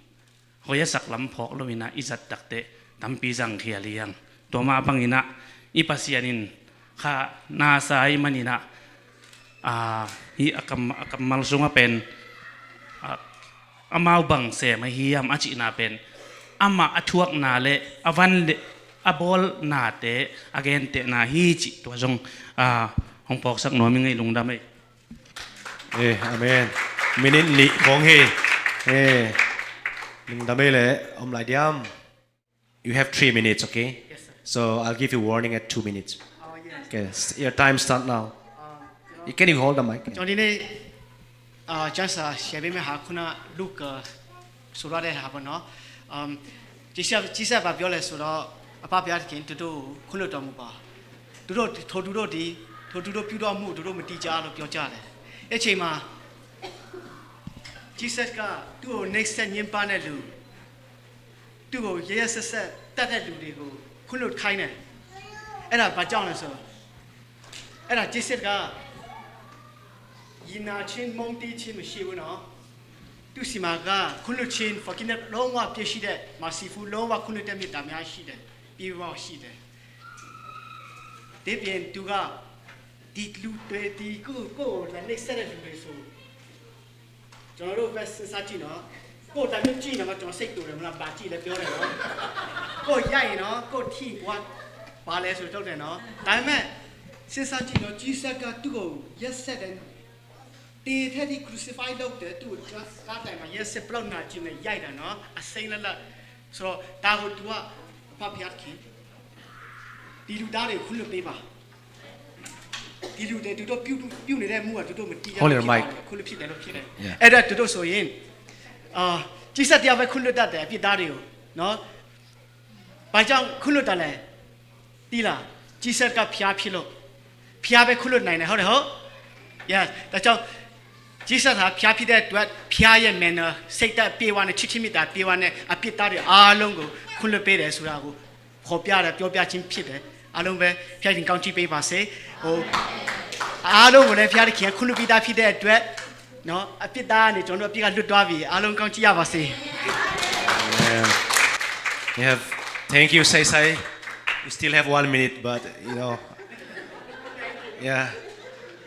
hoih a sak lam phawk lo in ah i zat takteh tampi zangkhial hi hang. Tua mah bangin ah i Pasian in kha na sa ahih manin ah, ah, hih a kam, a kammal sungah pen, ah, amau bang sem ahi hiam a cihna pen amah a thuakna le a van le a bawlnate a gentehna hi cih tua zong, ah, hong phawksak nuam ing ei. Lungdam ei. Eh, amen. Minute nih khawng hi. Eh, lungdam ei le om lai diam. You have three minutes, okay? Yes, sir. So I'll give you warning at two minutes. Oh, yes. Okay, s- your time start now. You can you hold the mic? ကျွန်တော်ဒီနေ့အာ chance စာရှယ်ပေးမယ့်ဟာခုနလူကဆိုရတဲ့ဟာပေါ့နော်။ အမ်ကြီးစက်ကြီးစက်ပါပြောလဲဆိုတော့အဖဖျားသခင်သူတို့ကိုခွင့်လွှတ်တော်မူပါ။ သူတို့ထိုသူတို့ဒီထိုသူတို့ပြုတော်မူသူတို့မတိကြလို့ပြောကြတယ်။ အဲ့ချိန်မှာကြီးစက်ကသူ့ကိုနှိပ်စက်ညှဉ်းပန်းတဲ့လူ သူ့ကိုရက်ရက်စက်စက်တတ်တဲ့လူတွေကိုခွင့်လွှတ်ခိုင်းတယ်။ အဲ့ဒါဘာကြောင့်လဲဆိုတော့အဲ့ဒါကျစ်စစ်ကရင်နာချင်းမုန်းတီးချင်းမရှိဘူးနော်။ သူ့ဆီမှာကခွင့်လွှတ်ချင်း forgiveness လုံးဝပြည့်ရှိတဲ့ merciful လုံးဝခွင့်လွှတ်တဲ့မေတ္တာများရှိတယ်။ ပြီးတော့ရှိတယ်။ ဒီပြင်သူကဒီလူတွေဒီကိုကိုကိုလည်းနှိပ်စက်တဲ့လူတွေဆို ကျွန်တော်တို့ပဲစဉ်းစားကြည့်နော်။ ကိုယ့်တမျိုးကြည့်နော် ကျွန်တော်စိတ်တူတယ်မလား။ ဘာကြည့်လဲပြောတယ်နော်။ ကိုယ့်ရိုက်ရင်နော် ကိုယ့်ထိကွာပါလဲဆိုထုတ်တယ်နော်။ ဒါပေမဲ့စဉ်းစားကြည့်နော် Jesus ကသူ့ကိုရက်စက်တယ်။ တေထဲဒီ crucify လုပ်တယ်။ သူ့ကိုကားတိုင်မှာရက်စက်ပြီးတော့နာကျင်နဲ့ရိုက်တာနော်။ အစိမ်းလက်လက်ဆိုတော့ဒါကို तू ကအဖဖျားသခင်ဒီလူသားတွေကိုခွင့်လွှတ်ပေးပါ။ ဒီလူတွေသူတို့ပြုပြုနေတဲ့အမှုကသူတို့မတီးရ Hold your mic. ခွင့်လွှတ်ဖြစ်တယ်လို့ဖြစ်တယ်။ Yeah. အဲ့ဒါသူတို့ဆိုရင်အာကြီးစက်တရားပဲခွင့်လွှတ်တတ်တယ်အပြစ်သားတွေကိုနော်။ ဘာကြောင့်ခွင့်လွှတ်တာလဲ။ တီးလား။ ကြီးစက်ကဖျားဖြစ်လို့ဖျားပဲခွင့်လွှတ်နိုင်တယ်ဟုတ်တယ်ဟုတ်။ Yes. ဒါကြောင့်ကြီးစက်ဟာဖျားဖြစ်တဲ့အတွက်ဖျားရဲ့ manner စိတ်ဓာတ်အပြည့်အဝနဲ့ချစ်ချင်းမေတ္တာအပြည့်အဝနဲ့အပြစ်သားတွေအားလုံးကိုခွင့်လွှတ်ပေးတယ်ဆိုတာကိုဖော်ပြတယ်ပြောပြခြင်းဖြစ်တယ်။ အားလုံးပဲဖျားခင်ကောင်းချီးပေးပါစေ။ ဟိုအားလုံးကိုလည်းဖျားသခင်ကခွင့်လွှတ်ပြီးသားဖြစ်တဲ့အတွက်နော်အပြစ်သားကနေကျွန်တော်တို့အပြစ်ကလွတ်သွားပြီ။ အားလုံးကောင်းချီးရပါစေ။ Yeah. Yeah. Thank you, Sai Sai. We still have one minute, but you know, yeah.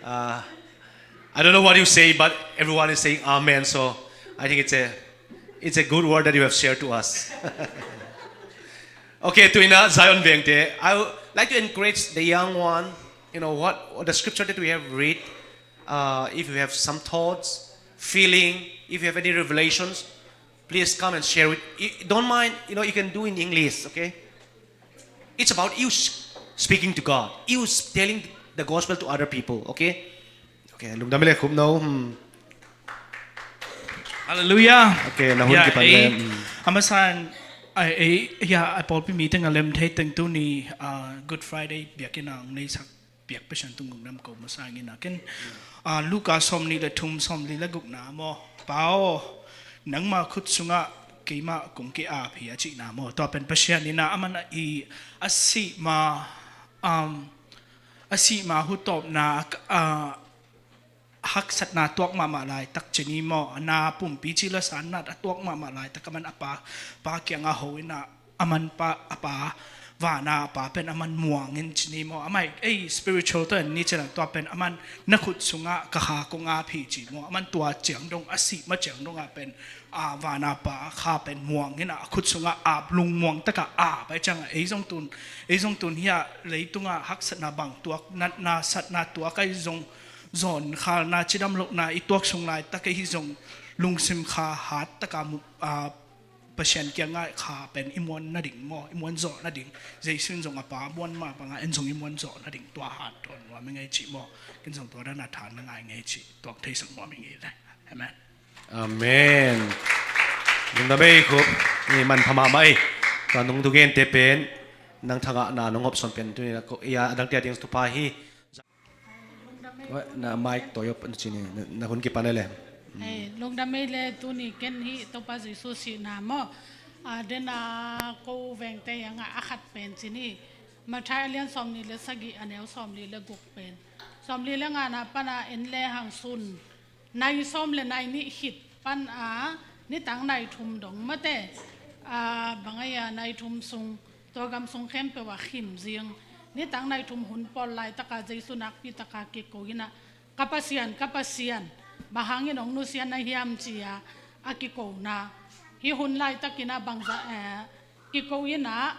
Uh, I don't know what you say, but everyone is saying Amen. So I think it's a it's a good word that you have shared to us. Okay, to ina Zion Vengte, I would like to encourage the young one. You know what, what the scripture that we have read. Uh, if you have some thoughts, feeling, if you have any revelations, please come and share with. You, don't mind, you know, you can do in English, okay? It's about you s- speaking to God, you s- telling the gospel to other people, okay? Okay, lungdam le khum no. Hmm. Hallelujah. Okay, na hun Ya, kipan ei, le. Hmm. Amasan, ai, ei, ya, ai pawlpi meeting a lem thei teng tuni, ah, Good Friday biakinn a ang nei sak piak Pasian tung guk nam ko masa ngin a ken, ah, Luka sawm nih le thum sawm li le gukna maw. Pa aw, nangma khut sungah keimah kong ki-ap hi a cihna maw. Tua pen Pasian in a aman a i a sih ma, um, a sih ma hutawpna, ah, haksatna tuak mahmah laitak cini maw, a na pumpi ci la san nat a tuak mahmah laitak a man a pa, pa kiang a ho in a, a man pa, a pa, vana a pa pen a man muang in cini maw, a mai, ei, spiritual to en ni cina tua pen a man na khut sungah ka ha kong ap hi ci maw, a man tua ciang dong, a sih ma ciang dong a pen, a vana pa kha pen muang in a, a khut sungah ap lung muang taka ap ai ciang a, ei zong tun, ei zong tun hi a, leitungah haksatna bang tuak, natna, satna tuak ai zong, zawn khalna cidam lohna i tuak sung laitak ahi zong lungsim kha hat taka mu, a, Pasian kiangah kha pen i muan nading maw, i muan zawh nading, Jesu in zong a pa muan mah bangah en zong i muan zawh nading tua hat tuan nuam i ngei cih maw, ken zong tua dan a than na ngai ngei cih tuak theisak nuam i ngei le. Amen. Amen. Lungdam ei khup. Ni man pha mahmah ei. Tua nung tu gente pen nang thangah na nong hopson pen tu ni na ko ia adang tia ding tu pa hi. Na mic to yop an cini na hun kipan ele. Ei, lungdam ei le tuni ken hi Topa Jesu sihna maw. A den a ko vengte hiangah a khat pen cini Mathai a lian sawm ni le sagih a neu sawm li le guk pen sawm li le ngana pana en le hang sun nai sawm le nai nih khit pan a nitang nai thum dong mate, a, bang a ia nai thum sung tua gam sung khempeuh a khim zing nitang nai thum hun pawl laitaka Jesu nakpi taka kiko in a ka Pasian, ka Pasian, bang hangin hong nusia na hiam ci-a a kikona. Hih hun laitakin ah bangzah, eh, kiko in ah,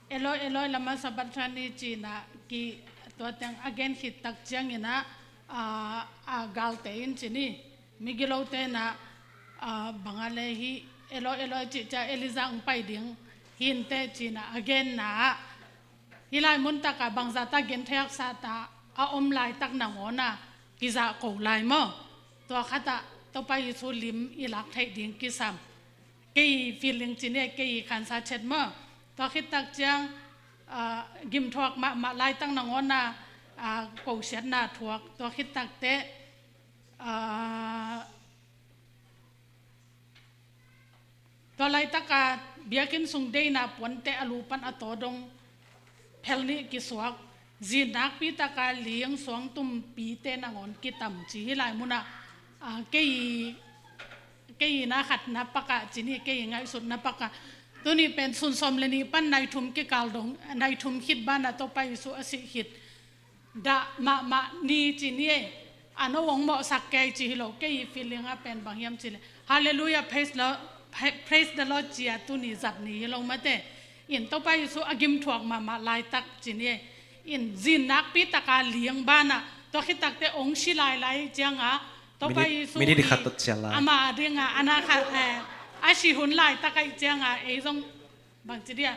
Eloi, Eloi, lama sabachthani ci-in ah ki, tua teng a gen khit tak ciangin ah, ah, a galte in ci ni, migilote in ah, ah, bang a leh hih Eloi, Eloi cih ciang Elijah hong pai ding hi inteh ci-in ah a genna ah, hih lai mun tak ah bangzah tak genthei haksa tak a om laitak nangawn ah kizahko lai maw? Tua khat ah Topa Jesu lim i lak theih ding kisam. Kei feeling ci ni, kei khansa chet maw? Tua khit tak ciang, ah, gimthuak mahmah laitak nangawn ah, ah, kosiatna thuak. Tua khit tak teh, ah, tua laitak ah biakinn sung deihna puante a lu pan a taw dong phel nih kisuak, zin nakpi tak a ling, suangtum pite nangawn kitam ci hih lai mun ah, ah, kei, kei na khatna pak ah ci ni, kei ngaihsutna pak ah. Tuni pen sun sawm le nih pan nai thum kikal dong, nai thum khit ban ah Topa Jesu a sih khit dah mahmah ni ci ni ei. A no hong mawhsak kei ci hi lo, kei feeling ah pen bang hiam cih leh, Hallelujah, praise the Lord, pra-, praise the Lord ci a tuni zat ni hi lo mate. In Topa Jesu a gimthuak mahmah laitak ci ni ei. In zin nakpi tak a ling ban ah, tua khit tak teh hong si lailai ciang ah, Topa Jesu minute khat tot ciang lai, ama ding ah, a na khat, eh, a si hun laitak ahih ciang ah, ei zong bangci dia,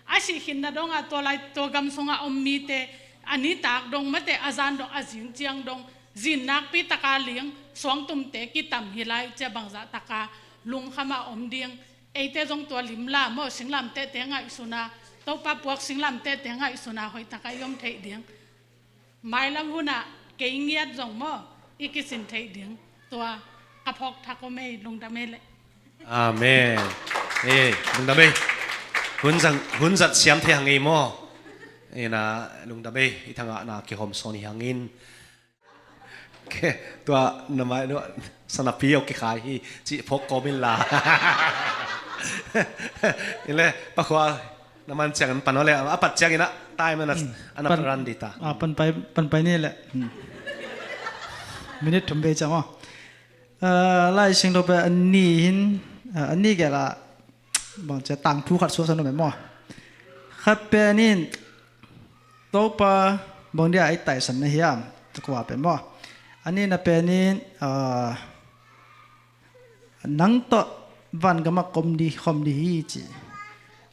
a sih khinna dong ah tua lai, tua gam sung ah om mite, a nitak dong mate, a zan dong, a zing ciang dong, zin nakpi tak a ling, suangtumte kitam hi lai ci a bangzah tak a lungkham a om ding. Eite zong tua lim la maw, singlamtehte ngaihsun a, Topa puak singlamtehte ngaihsun a hoih tak a i om theih ding. Mailam hun ah kei ngiat zong maw, i kisin theih ding. Tua ka phawk thak om ei, lungdam ei leh. Amen. Eh, lungdam ei. Hun zang, hun zat siam thei hang ei maw? Ei na, lungdam ei. I thangahna kihawm sawn hi hangin. Ke, tua na mai, tua sanapi au kikhai hi, cih phawk kawm in la. Ei leh, pakhua na man ciangin pan aw leh, a pat ciangin ah, time na, hmm, ana pan, ran di ta. Ah, pan pai, pan pai ni leh. Hmm. Minute thum bei ciang aw. Ah, Lai Siangtho pen a nih in, ah, a nih gel ah, bang ci a, tangthu khat suaksan nuam ei maw. Khat pen in, Topa, bang dia ei taisan na hiam? Tua kua pen maw. A nihna pen in, ah, nang tawh van gam ah ka om di, ka om di hi ci.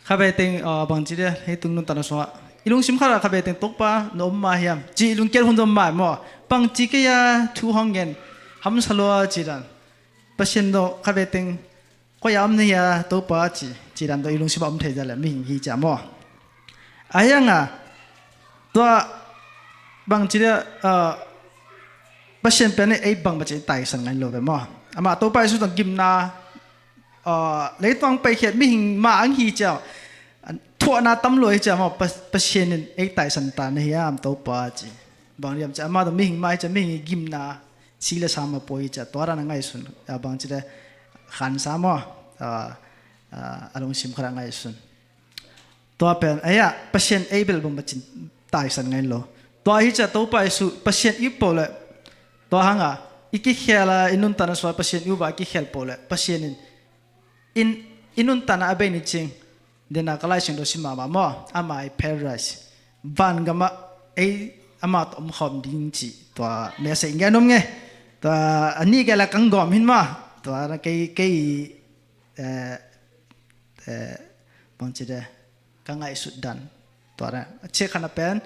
Khatvei teng, ah, bang ci dia, hih tung nuntakna sungah i lungsim khat ah khatvei teng Topa na om mah hiam cih lungkiat hun zong om mah ei maw. Bang ci kei a thu hong gen hamsa lua ci dan. Pasian tawh khatvei teng koi a om na hia Topa ci, ci dan tawh i lungsim ah om thei zia leh mihing hi ci a maw. Ahi hang a, tua bang ci dia, ah, Pasian pen in ei bang bang ci taisan ngai lo ve maw. Amah Topa Jesu tawh gimna, ah, leitung paikhiat mihing mah ang hi ci a, thuahna tam lua hi ci a maw, Pa-, Pasian in ei taisan ta na hiam Topa ci. Bang hiam ci a, amah tawh mihing mah hi ci a, mihing i gimna si le sa mah pua hi ci a, tua dan a ngaihsun, ah, bang ci dia, khansa maw, ah, ah, a lungsim khat a ngaihsun. Tua pen, ei ah, Pasian ei bel bang bang ci taisan ngai lo. Tua hi ci a Topa Jesu, Pasian i up peuh leh, tua hang a, i kikhel a, i nuntakna sungah Pasian i up a, i kikhel peuh leh, Pasian in, in, i nuntakna a bei ni cing, den a ka Lai Siangtho sim mahmah maw, ama i paradise. Van gam ah, ei, ama tawh om khawm ding ci, tua message ngen om nge. Tua a nih gel ah kang gawm hin maw, tua na kei, kei, eh, eh, bang ci dia, ka ngaihsut dan. Tua na, a ciah khat na pen,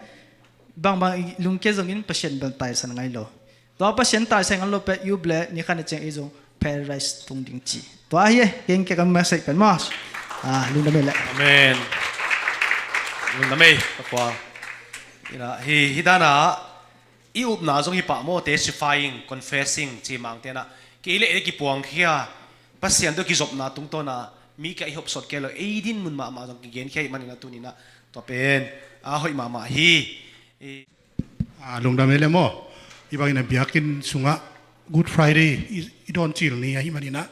bang bang i lungkia zongin Pasian bel taisan ngai lo. Tua Pasian taisan ngai lo pen i up leh, ni khat ni ciang ei zong paradise tung ding ci. Tua hi e, kei ka message pen maw. Ah, lungdam ei leh. Amen. Lungdam ei, ka pua. Ina, hi, hi dan a, i upna zong hi pah maw, testifying, confessing, ci mangte na. Kei leh ei kipuang khia, Pasian tawh kizopna tungtawn a, mi kia i hopsawt kei lo, ei din mun mahmah zong kigen khia i hih manin a tuni na, tua pen, a hoih mahmah hi. I- A, lungdam ei leh maw. I bangin a biakinn sungah Good Friday i, i dawn cil ni ahih manin a,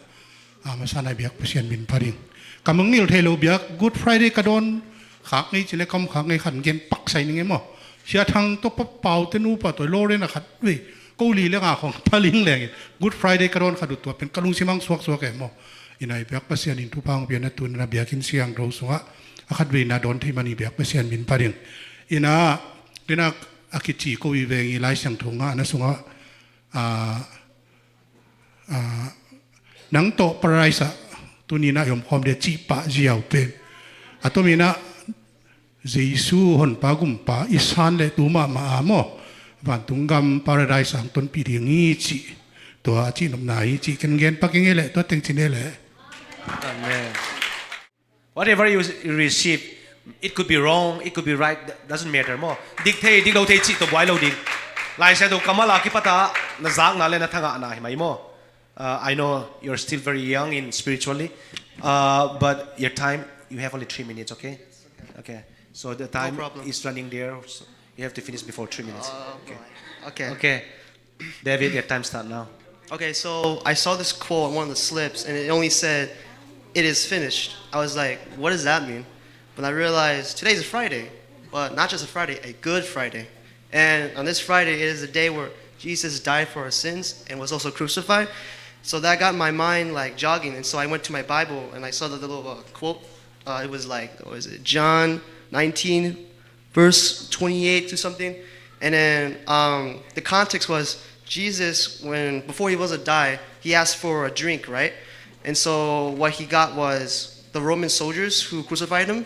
a, masa na biak Pasian min pha ding. Ka mangngilh thei lo biak Good Friday ka dawn khak ngei ci leh kam khak ngei khat gen paksa ing e maw. Sia Thang tawh Pa Pau te nupa tawh Lorraine a khat vei. Ko li le nga khawng pha ling leng in Good Friday ka dawn khat uh tua pen ka lungsim hang suaksuak e maw. Ina i biak Pasian in thupha hong pia na tun na biakinn siangtho sungah a khat veina dawn thei man i biak Pasian min pha ding. Ina, ina a kici ko i veng i Lai Siangtho ngah na sungah, ah, ah, nang tawh paradise ah tuni na i om khawm dia cih pah ziau pen. A tomi na Jesu honpa gumpa i san le tu mahmah a maw, vantung gam paradise ang tonpih ding hi cih, tua a cihnopna hi cih ken gen pak ing e le, tua teng cin e le. Amen. Whatever you receive, it could be wrong, it could be right, doesn't matter maw. Dik thei, dik lo thei cih tawh buai lo ding. Lai Siangtho kammal a kipata na zakna le na thangahna hi mai maw. Uh, I know you're still very young in spiritually, uh, but your time, you have only three minutes, okay? Okay. So the time is running there, so you have to finish before three minutes. Uh, okay. Okay. Okay. David, your time start now. Okay, so I saw this quote on one of the slips, and it only said, "It is finished." I was like, "What does that mean?" But I realized today's a Friday, but not just a Friday, a Good Friday. And on this Friday, it is the day where Jesus died for our sins and was also crucified. So that got my mind, like, jogging. And so I went to my Bible and I saw the little, uh, quote. Uh, it was like, what was it? John nineteen, verse twenty-eight to something. And then, um, the context was Jesus, when, before he was to die, he asked for a drink, right? And so what he got was the Roman soldiers who crucified him,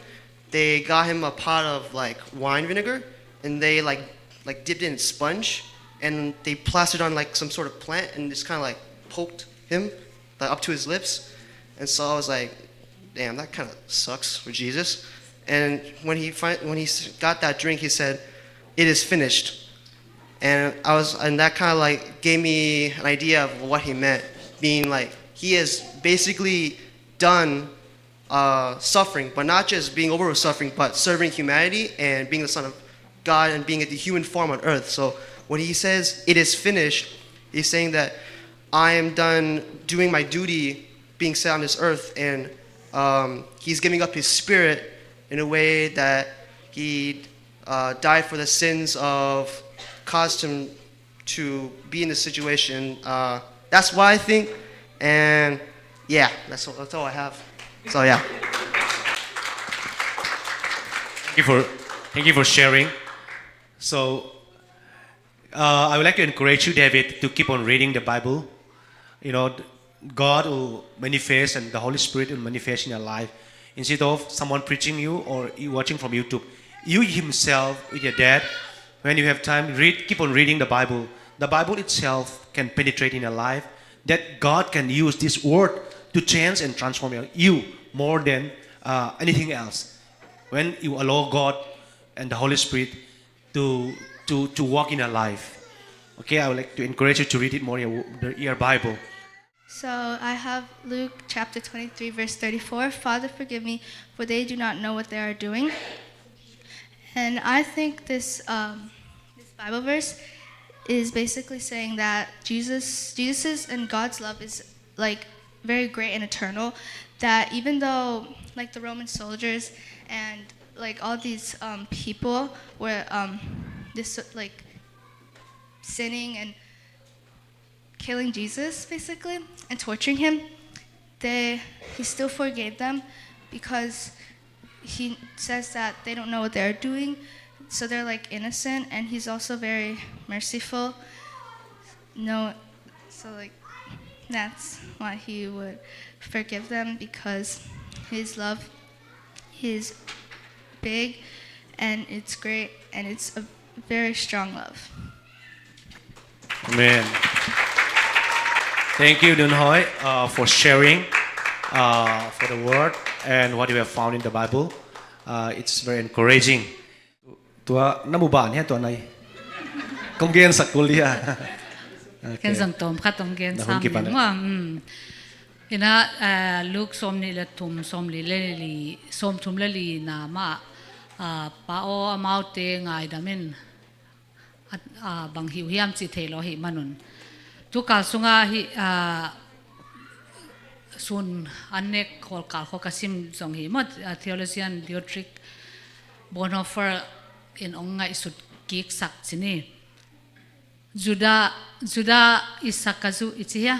they got him a pot of, like, wine vinegar, and they, like, like, dipped it in sponge, and they plastered on, like, some sort of plant and just kind of, like, poked him, like, up to his lips. And so I was like, "Damn, that kind of sucks for Jesus." And when he fin- when he s- got that drink, he said, "It is finished." And I was and that kind of, like, gave me an idea of what he meant, being like, he is basically done, uh, suffering, but not just being over suffering, but serving humanity and being the Son of God and being in the human form on earth. So when he says, "It is finished," he's saying that I am done doing my duty being set on this earth, and, um, he's giving up his spirit in a way that he, uh, died for the sins of, caused him to be in this situation. Uh, that's what I think. And yeah, that's all, that's all I have. So yeah. Thank you for, thank you for sharing. So, uh, I would like to encourage you, David, to keep on reading the Bible. You know, God will manifest and the Holy Spirit will manifest in your life. Instead of someone preaching you or you watching from YouTube, you himself with your dad, when you have time, read, keep on reading the Bible. The Bible itself can penetrate in your life. That God can use this word to change and transform you more than, uh, anything else. When you allow God and the Holy Spirit to, to, to work in your life. Okay, I would like to encourage you to read it more, your, your Bible. So I have Luke chapter twenty-three, verse thirty-four. "Father, forgive me, for they do not know what they are doing." And I think this, um, this Bible verse is basically saying that Jesus, Jesus's and God's love is, like, very great and eternal. That even though, like, the Roman soldiers and, like, all these, um, people were, um, this like sinning and killing Jesus, basically, and torturing him, they, he still forgave them because he says that they don't know what they're doing, so they're, like, innocent, and he's also very merciful. No, so, like, that's why he would forgive them, because his love is big and it's great and it's a very strong love. Amen. Thank you, Dun Hoi, uh, for sharing, uh, for the word and what you have found in the Bible. Uh, it's very encouraging. Tua na mu ban hia tua nai. Kong gen sak kul dia. Ken zang tom khat tong gen sam ning wa. Ina, eh, Luke sawm nih le thum, sawm li le li, sawm thum le li na ma, ah, pa aw amaute ngaidam in. A, a, bang hi uh hiam cih thei lo ahih manun. Tukal sungah hi, a, sun an nek khawlkal khawng ka sim zong hi maw, a, theologian Dietrich Bonhoeffer in hong ngaihsut kiksak ci ni. Judah, Judah Iskariot i ci hia?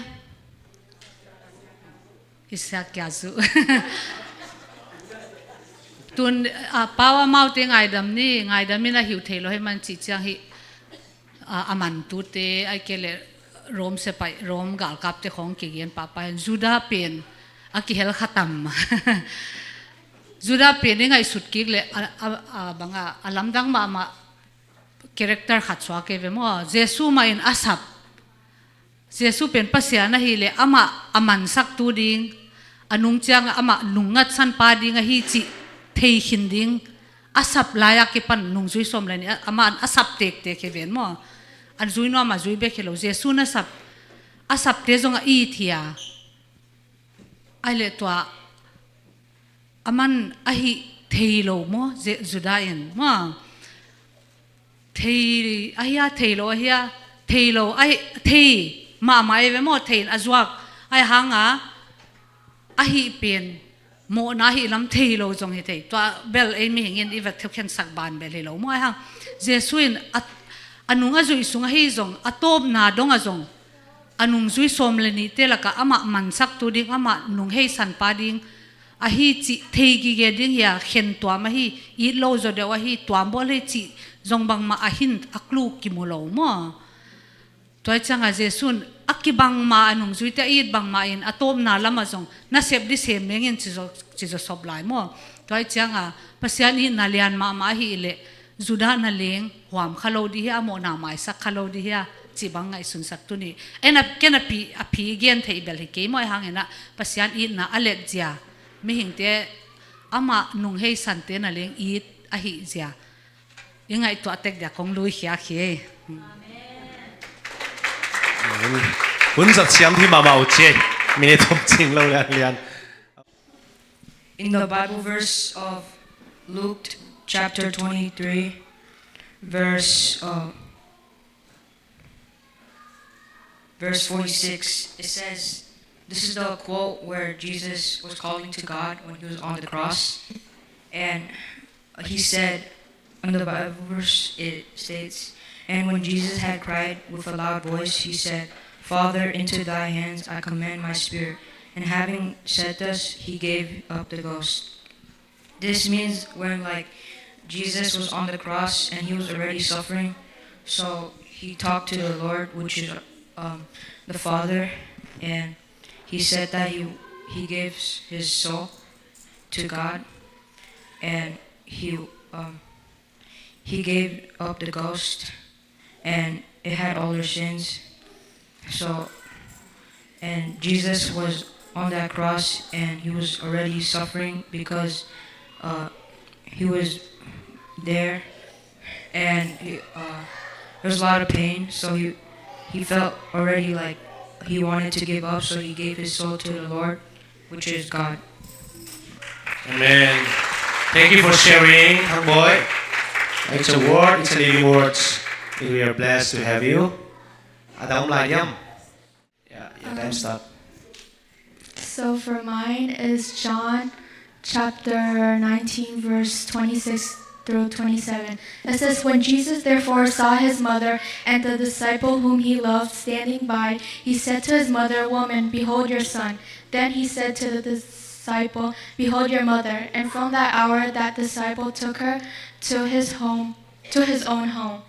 Kisia kia zu. Tun, a, pau amaute ngaidam ni, ngaidam in a hiu thei lo hei man cih ciang hi, a, a man tute, ai ke le Rom sepaih, Rom galkapte khong kigian papa hen, Judah pen a kihel khatam. Judah pen i ngaihsut kik le, a, a, a, banga, a lamdang mahmah character khat suak e ve maw. Jesu mah in a sap. Jesu pen Pasian ahi le amah a mansaktu ding, a nung ciang amah nungngatsan pa ding ahi cih thei khin ding, a sap lai-a kipan nungzui sawm le nih, amah a sap tektek hi ven maw. A zui nuam a zui bek hi lo, Jesu na sap, a sapte zong a it hi a. Ai le tua, a man ahi thei lo maw, Judah in maw. Thei ahi a, thei lo ahi a, thei lo ahi, thei mahmah e ve maw, thei in a zuak. Ai hanga ahi pen mawhna ahi lam thei lo zong hi thei. Tua bel ei mihing in i va thukhensak ban bel hi lo maw. Ai hang Jesu in a, a nung a zuih sung ahi zong, a tawpna dong a zong, a nungzui sawm le nihte lakah amah mansaktu ding, amah nungheisan pa ding ahi cih thei gige ding hi a, khen tuam ahi, it lo zaw deuh ahi, tuam bawl hi cih zong bangmah a hint a clue kimu lo maw. Tua hi cianga Jesu in a kibangma a nungzuite a it bangmah in a tawpna lamah zong nasep dih sem mengin ci zaw, ci zaw sop lai maw. Tua hi cianga Pasian itna lian mahmah ahi leh Judah na leng huam kha lo dih hi a, mawhna maisak kha lo dih hi a, cih bang ngaihsunsak tuni. Ei na, ken a pi, a pi gen thei bel hi kei maw, ai hang inah Pasian itna a let zia, mihingte amah nungheisante na leng it ahi zia i ngaihtuah tek dia kong lui khia khi. Hun zat siam hi mahmah uh ci. Minute thum cing lo lian lian. In the Bible verse of Luke chapter twenty-three, verse, uh, verse forty-six, it says, this is the quote where Jesus was calling to God when he was on the cross. And he said, in the Bible verse, it states, and when Jesus had cried with a loud voice, he said, Father, into thy hands I commend my spirit. And having said this, he gave up the ghost. This means when, like, Jesus was on the cross and he was already suffering, so he talked to the Lord, which is, um, the Father, and he said that he, he gives his soul to God, and he, um, he gave up the ghost, and it had all their sins. So, and Jesus was on that cross, and he was already suffering because, uh, he was there, and he, uh, there was a lot of pain. So he, he felt already like he wanted to give up, so he gave his soul to the Lord, which is God. Amen. Thank you for sharing, Thang Boy. It's a word, it's a living word. We are blessed to have you. A dam lai diam? Yeah, yeah, time start. So for mine is John chapter nineteen, verse twenty-six through twenty-seven. It says, when Jesus therefore saw his mother and the disciple whom he loved standing by, he said to his mother, woman, behold your son. Then he said to the disciple, behold your mother. And from that hour that disciple took her to his home, to his own home.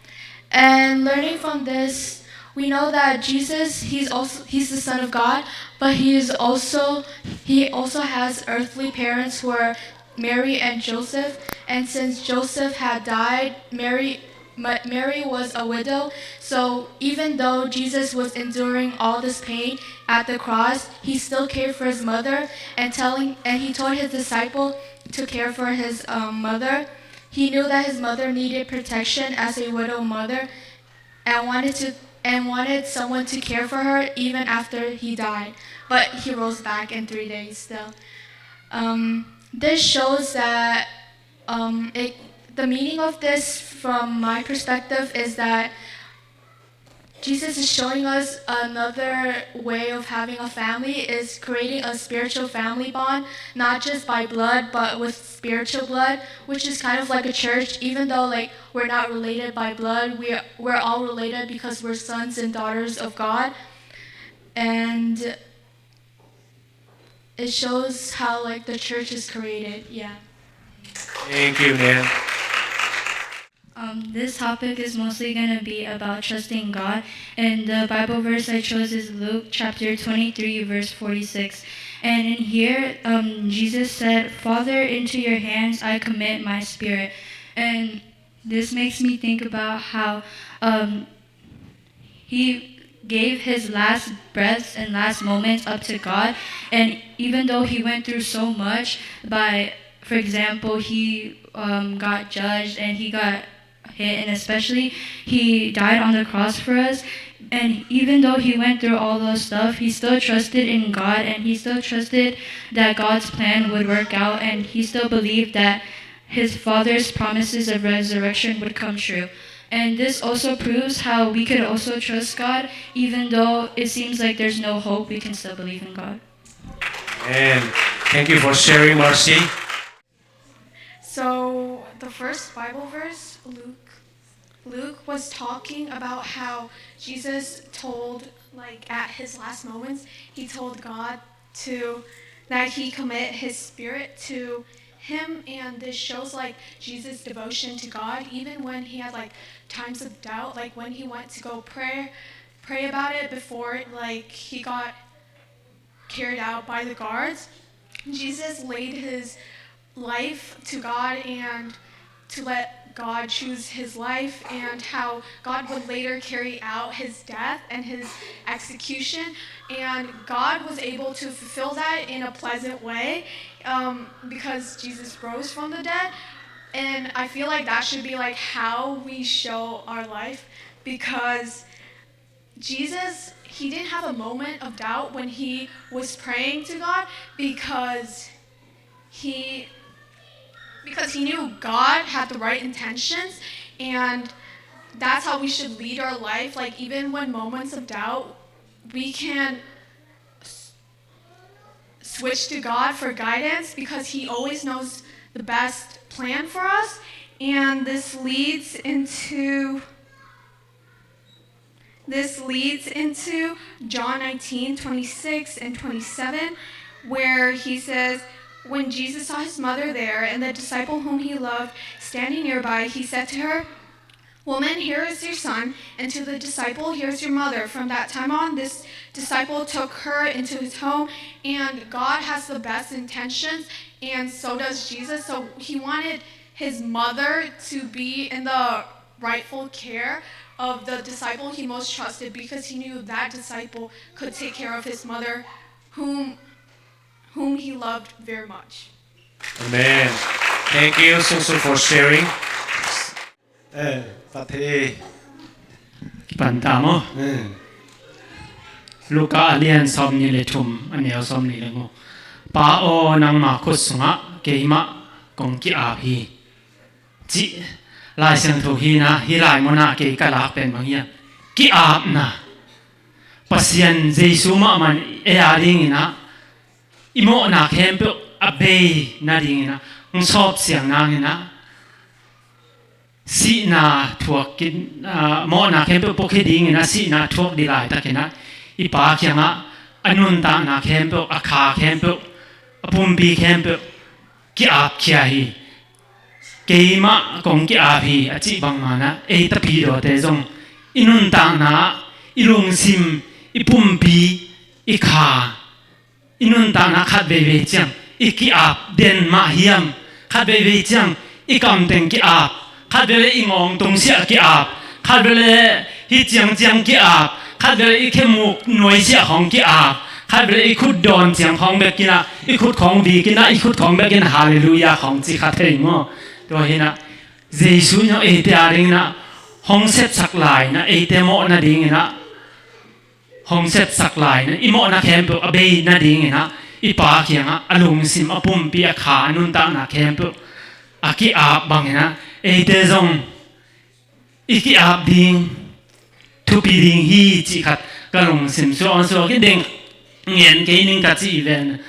And learning from this, we know that Jesus, he's also, he's the Son of God, but he is also, he also has earthly parents who are Mary and Joseph. And since Joseph had died, Mary, Ma-, Mary was a widow. So even though Jesus was enduring all this pain at the cross, he still cared for his mother and telling, and he told his disciple to care for his, um, mother. He knew that his mother needed protection as a widow mother and wanted to, and wanted someone to care for her even after he died. But he rose back in three days still. Um, this shows that, um, it, the meaning of this, from my perspective, is that Jesus is showing us another way of having a family, is creating a spiritual family bond, not just by blood, but with spiritual blood, which is kind of like a church, even though, like, we're not related by blood, we are, we're all related because we're sons and daughters of God. And It shows how, like, the church is created. Yeah. Thank you, man. Um, this topic is mostly going to be about trusting God. And the Bible verse I chose is Luke chapter twenty-three, verse forty-six. And in here, um, Jesus said, "Father, into your hands I commit my spirit." And this makes me think about how, um, he gave his last breaths and last moments up to God. And even though he went through so much, by, for example, he, um, got judged and he got hit, and especially he died on the cross for us. And even though he went through all those stuff, he still trusted in God, and he still trusted that God's plan would work out, and he still believed that his Father's promises of resurrection would come true. And this also proves how we could also trust God, even though it seems like there's no hope, we can still believe in God. And thank you for sharing, Marcy. So the first Bible verse, Luke, Luke was talking about how Jesus told, like, at his last moments, he told God to, that he commit his spirit to him, and this shows, like, Jesus' devotion to God, even when he had, like, times of doubt, like when he went to go pray, pray about it before, like, he got carried out by the guards. Jesus laid his life to God and to let God choose his life, and how God would later carry out his death and his execution. And God was able to fulfill that in a pleasant way, um, because Jesus rose from the dead. And I feel like that should be, like, how we show our life, because Jesus, he didn't have a moment of doubt when he was praying to God, because he because he knew God had the right intentions, and that's how we should lead our life. Like, even when moments of doubt, we can s- switch to God for guidance, because he always knows the best plan for us. And this leads into this leads into John nineteen twenty-six and twenty-seven, where he says, when Jesus saw his mother there and the disciple whom he loved standing nearby, he said to her, "Woman, here is your son," and to the disciple, "Here is your mother." From that time on, this disciple took her into his home, and God has the best intentions, and so does Jesus. So he wanted his mother to be in the rightful care of the disciple he most trusted, because he knew that disciple could take care of his mother, whom whom he loved very much. Amen. Thank you, Sung Sung, for sharing. Eh, Fathe. Kipan ta maw? Eh. Luka a lian sawmnih le thum, a neu sawmnih le nguk. Pa aw, nangma khut sungah keimah kong ki-ap hi, cih Lai Siangtho hi-in ah, hih lai munah kei ka lak pen bang hiam? Ki-apna. Pasian Jesu mahmah in ei a dingin ah, i mawhna khempeuh a bei nadingin ah, hong sawp siang nangin ah, sihna thuak kin, ah, mawhna khempeuh pawkhia dingin ah, sihna thuak ding laitakin ah, i Pa kiangah a nuntakna khempeuh, a kha khempeuh, a pumpi khempeuh ki-apkhia hi. Keimah kong ki-ap hi a cih bangmah in ah, ei tapidawte zong i nuntakna ah, i lungsim, i pumpi, i kha, i nuntakna khat veivei ciang i ki-ap den mah hiam? Khat veivei ciang i kamteng ki-ap, khat veivei i ngawng tungsiah ki-ap, khat veivei hih ciangciang ki-ap, khat veivei i khemuk nuaisiah khawng ki-ap, khat veivei i khut dawn ciang khawng bekin ah, i khut khawng vikin ah, i khut khawng bekin Halleluiah khawng ci kha thei maw? Tua hi-in ah, Jesu in ah eite a dingin ah hong sepsak lai-in ah, eite mawh nadingin ah hong sepsak lai-in ah, i mawhna khempeuh a bei nadingin ah, i Pa kiangah a lungsim, a pumpi, a kha, a nuntakna khempeuh a ki-ap bangin ah, eite zong i ki-ap ding thupi ding hi cih khat ka lungsim suak, suak i ding ngen kei ning ka ci ven.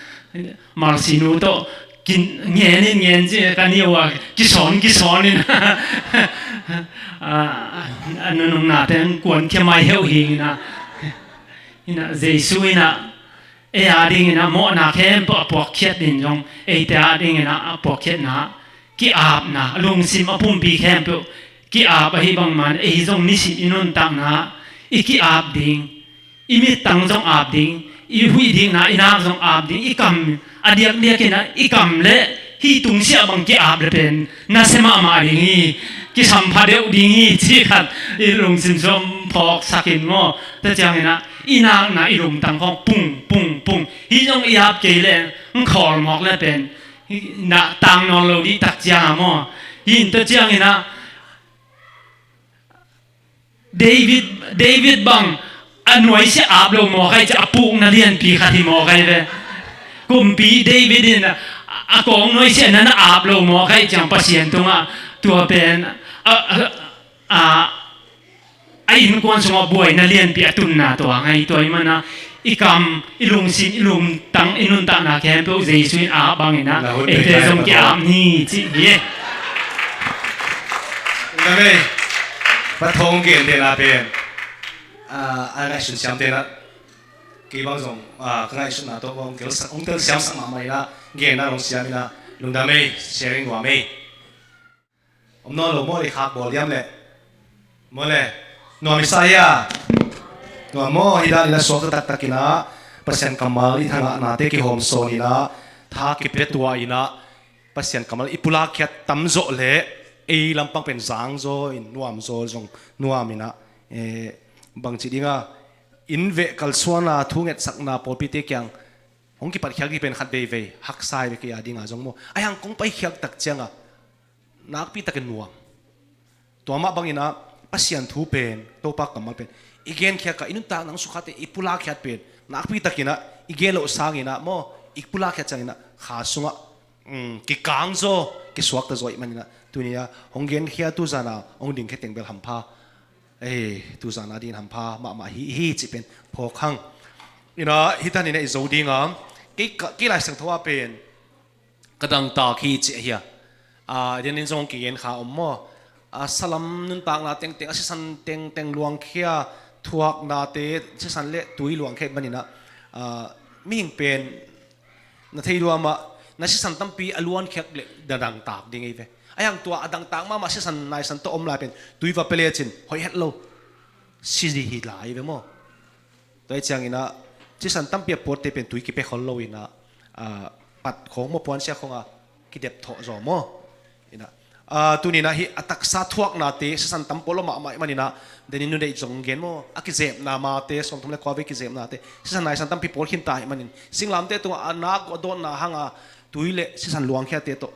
Marcy nu tawh kin ngen in ngen ci ka ni uh a, kisawn, kisawn in. A, a nunung nate kuan khia mai heuh hi-in ah. In ah, Jesu in ah, Ei a dingin ah mawhna khempeuh a puakkhiat in zong, eite a dingin ah a puakkhiatna, ki-apna, a lungsim a pumpi khempeuh ki-ap ahi bangman, ei zong nisim i nuntakna i ki-ap ding, i mittang zong ap ding, i huih dikna i nak zong ap ding, i kam a diakdiakin ah i kam le hih tungsiah bang ki-ap le pen nasia mahmah ding hi, kisampha deuh ding hi, cih khat i lungsim sung phawksak in maw. Tua ciangin ah i nakna i lungtang khawng pung pung pung, hih zong i ap kei le, hong khawl mawk le pen, hih na tang nawn lo dih tak ciang ah maw. Hih in tua ciangin ah David, David bang a nuaisiah ap lo mawk ahi ciah, a pukna lianpi khat hi mawk ahi ve. Kumpi David in a, a kawng nuaisiah na na ap lo mawk ahi ciang Pasian tungah tua pen a, a, a, a innkuan sungah buaina lianpi a tunna tua ngai. Tua ahih mana i kam, i lungsim, i lungtang, i nuntakna khempeuh Jesu in a bangin ah, na hun eite zong ki-ap ni cih hi. Amen. Pa Thawng gentehna pen, ah, a ngaihsun siamtehna, kei bang zong, ah, ka ngaihsutna tawh hong tel, hong telsiamsak mahmah in ah, genna hong siam in ah, lungdam ei, sharing nuam ei. Om nawn lo maw, le khak bawl liam le. Maw le. Nuam i sa hia. Nuam maw, hi dan in a suakta taktak in ah Pasian kammal i thangahnate kihawm sawn in ah, tha kipia tua in ah, Pasian kammal i pulak khiat tamzaw le, ei lampang pen zangzaw in nuamzaw zong nuam in ah, eh, bangci ding a, inn veh kalsuanna, thu ngetsakna, pawlpite kiang hong kipat khiak ding pen khat veivei haksa hi ve, kei a ding a zong maw. Ahi hang kong pai khiak tak ciang a, nakpi takin nuam. Tua mah bangin ah Pasian thu pen, Topa kammal pen i genkhiat a, i nuntakna hong sukhate i pulakkhiat pen nakpi takin ah i gen loh sangin ah maw, i pulakkhiat ciangin ah kha sungah, um, kikangzaw, kisuaktazaw ahih manin ah, tuni a hong genkhiat tu zan a hong dingkhia teng bel hampha, eh, tu zan a dingin hampha mahmah hi, hi cih pen phawk hang. In ah hih tanin ah i zo ding a, kei ka, kei Lai Siangtho ah pen ka dangtak hi cih ahi a. Ah, denin zong kigen kha om maw? Ah, salam nuntakna tengteng, a sisan tengteng luangkhia, thuaknate, sisan le tui luangkhia ahih manin ah, ah, mihing pen na thei lua mah, na sisan tampi a luankhiat le na dangtak ding ei ve. Ahi hang tua a dangtak mahmah sisan naisan tawh om lai pen tui va pia lecin hoih het lo, si ding hi lai ve maw? Tua hi ciangin ah sisan tampi a puatte pen tui kipia khol lo in ah, ah, pat khawng maw, puansia khawng a kidep thawh zaw maw? In ah, ah, tuni in ah hih a taksa thuaknate sisan tam pawl lo mahmah ahih manin ah, denin nu deih zong gen maw, a kizepna mate, sawmthum le kua vei kizepnate sisan naisan tampi pawl khinta ahih manin, singlamteh tungah a nak a dawnna hang a tui le sisan luangkhiate tawh,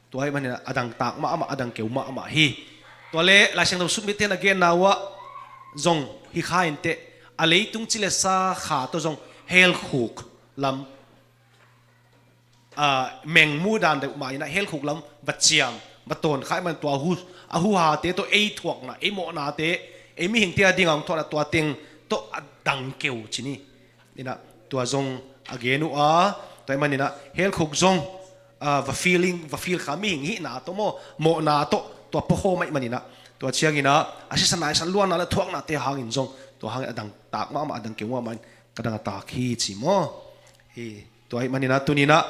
tua ahih manin a dangtak mahmah, a dangkeu mahmah hi. Tua le Lai Siangtho sutmite na genna uh ah zong hi kha inteh, a leitung ci le sa kha tawh zong helkhuk lam, ah, mengmu dan deuh mah in ah helkhuk lam va ciam, va tawn kha ahih manin tua hu, a huhate tawh ei thuakna, ei mawhnate, ei mihingte a ding a hong thuakna tua teng tawh a dangkeu ci ni. In ah tua zong a gen uh a, tua ahih manin ah helkhuk zong, ah, va feeling, va feel kha, mihing hihna tawh maw, mawhna tawh tua pawkhawm ahih manin ah, tua ciangin ah a sisan naisan luanna le thuaknate hangin zong, tua hangin a dangtak mahmah, a dangkeu mahmah in ka dangtak hi ci maw? Hi, tua ahih manin ah tuni in ah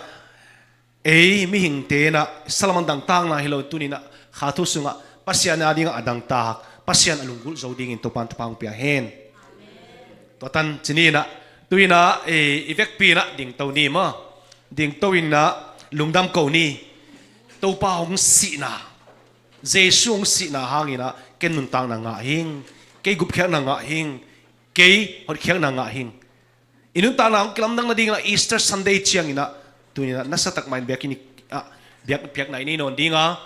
ei mihingte in ah salam a dangtakna hi lo, tuni in ah kha thu sungah Pasian a dingah a dangtak, Pasian a lunggulh zo dingin Topa'n thupha hong pia hen. Tua tan ci ni in ah, tu in ah, eh, i vekpi in ah dingto ni maw? Dingto in ah lungdam ko ni. Topa hong sihna, Jesu hong sihna hangin ah ken nuntakna ngah hing, kei gupkhiatna ngah hing, kei hotkhiatna ngah hing. I nuntakna hong kilamdang nadingin ah Easter Sunday ciangin ah, tuni in ah nasatak mah in biakinn, ah, biak, biakna i nei nawn ding a,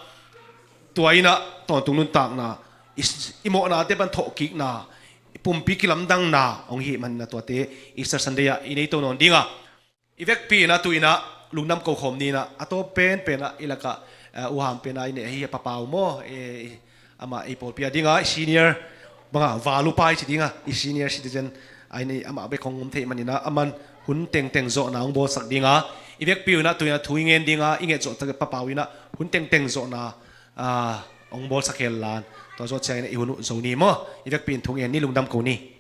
tua in ah tawntung nuntakna, i, i mawhnate pan thawhkikna, i pumpi kilamdangna hong hih manin ah tuate Easter Sunday ah i neito nawn ding a. I vekpi in ah tu in ah lungdam ko khawm ni in ah, a tawp penpen ah i lakah, eh, uham pen a i neih ahi a Pa Pau maw, eh, amah ei pawlpi a ding a i senior bang a, valupa i ci ding a, i senior citizen a i neih, amah bek hong om theih manin ah, aman hun tengteng zawhna hong bawlsak ding a, i vekpi in ah tu in ah thu i ngen ding a, i nget zawh tak Pa Pau in ah hun tengteng zawhna, ah, hong bawlsak hen la, tua zawh ciangin ah i hun uh zo ni maw? I vekpi in thu ngen ni, lungdam ko ni.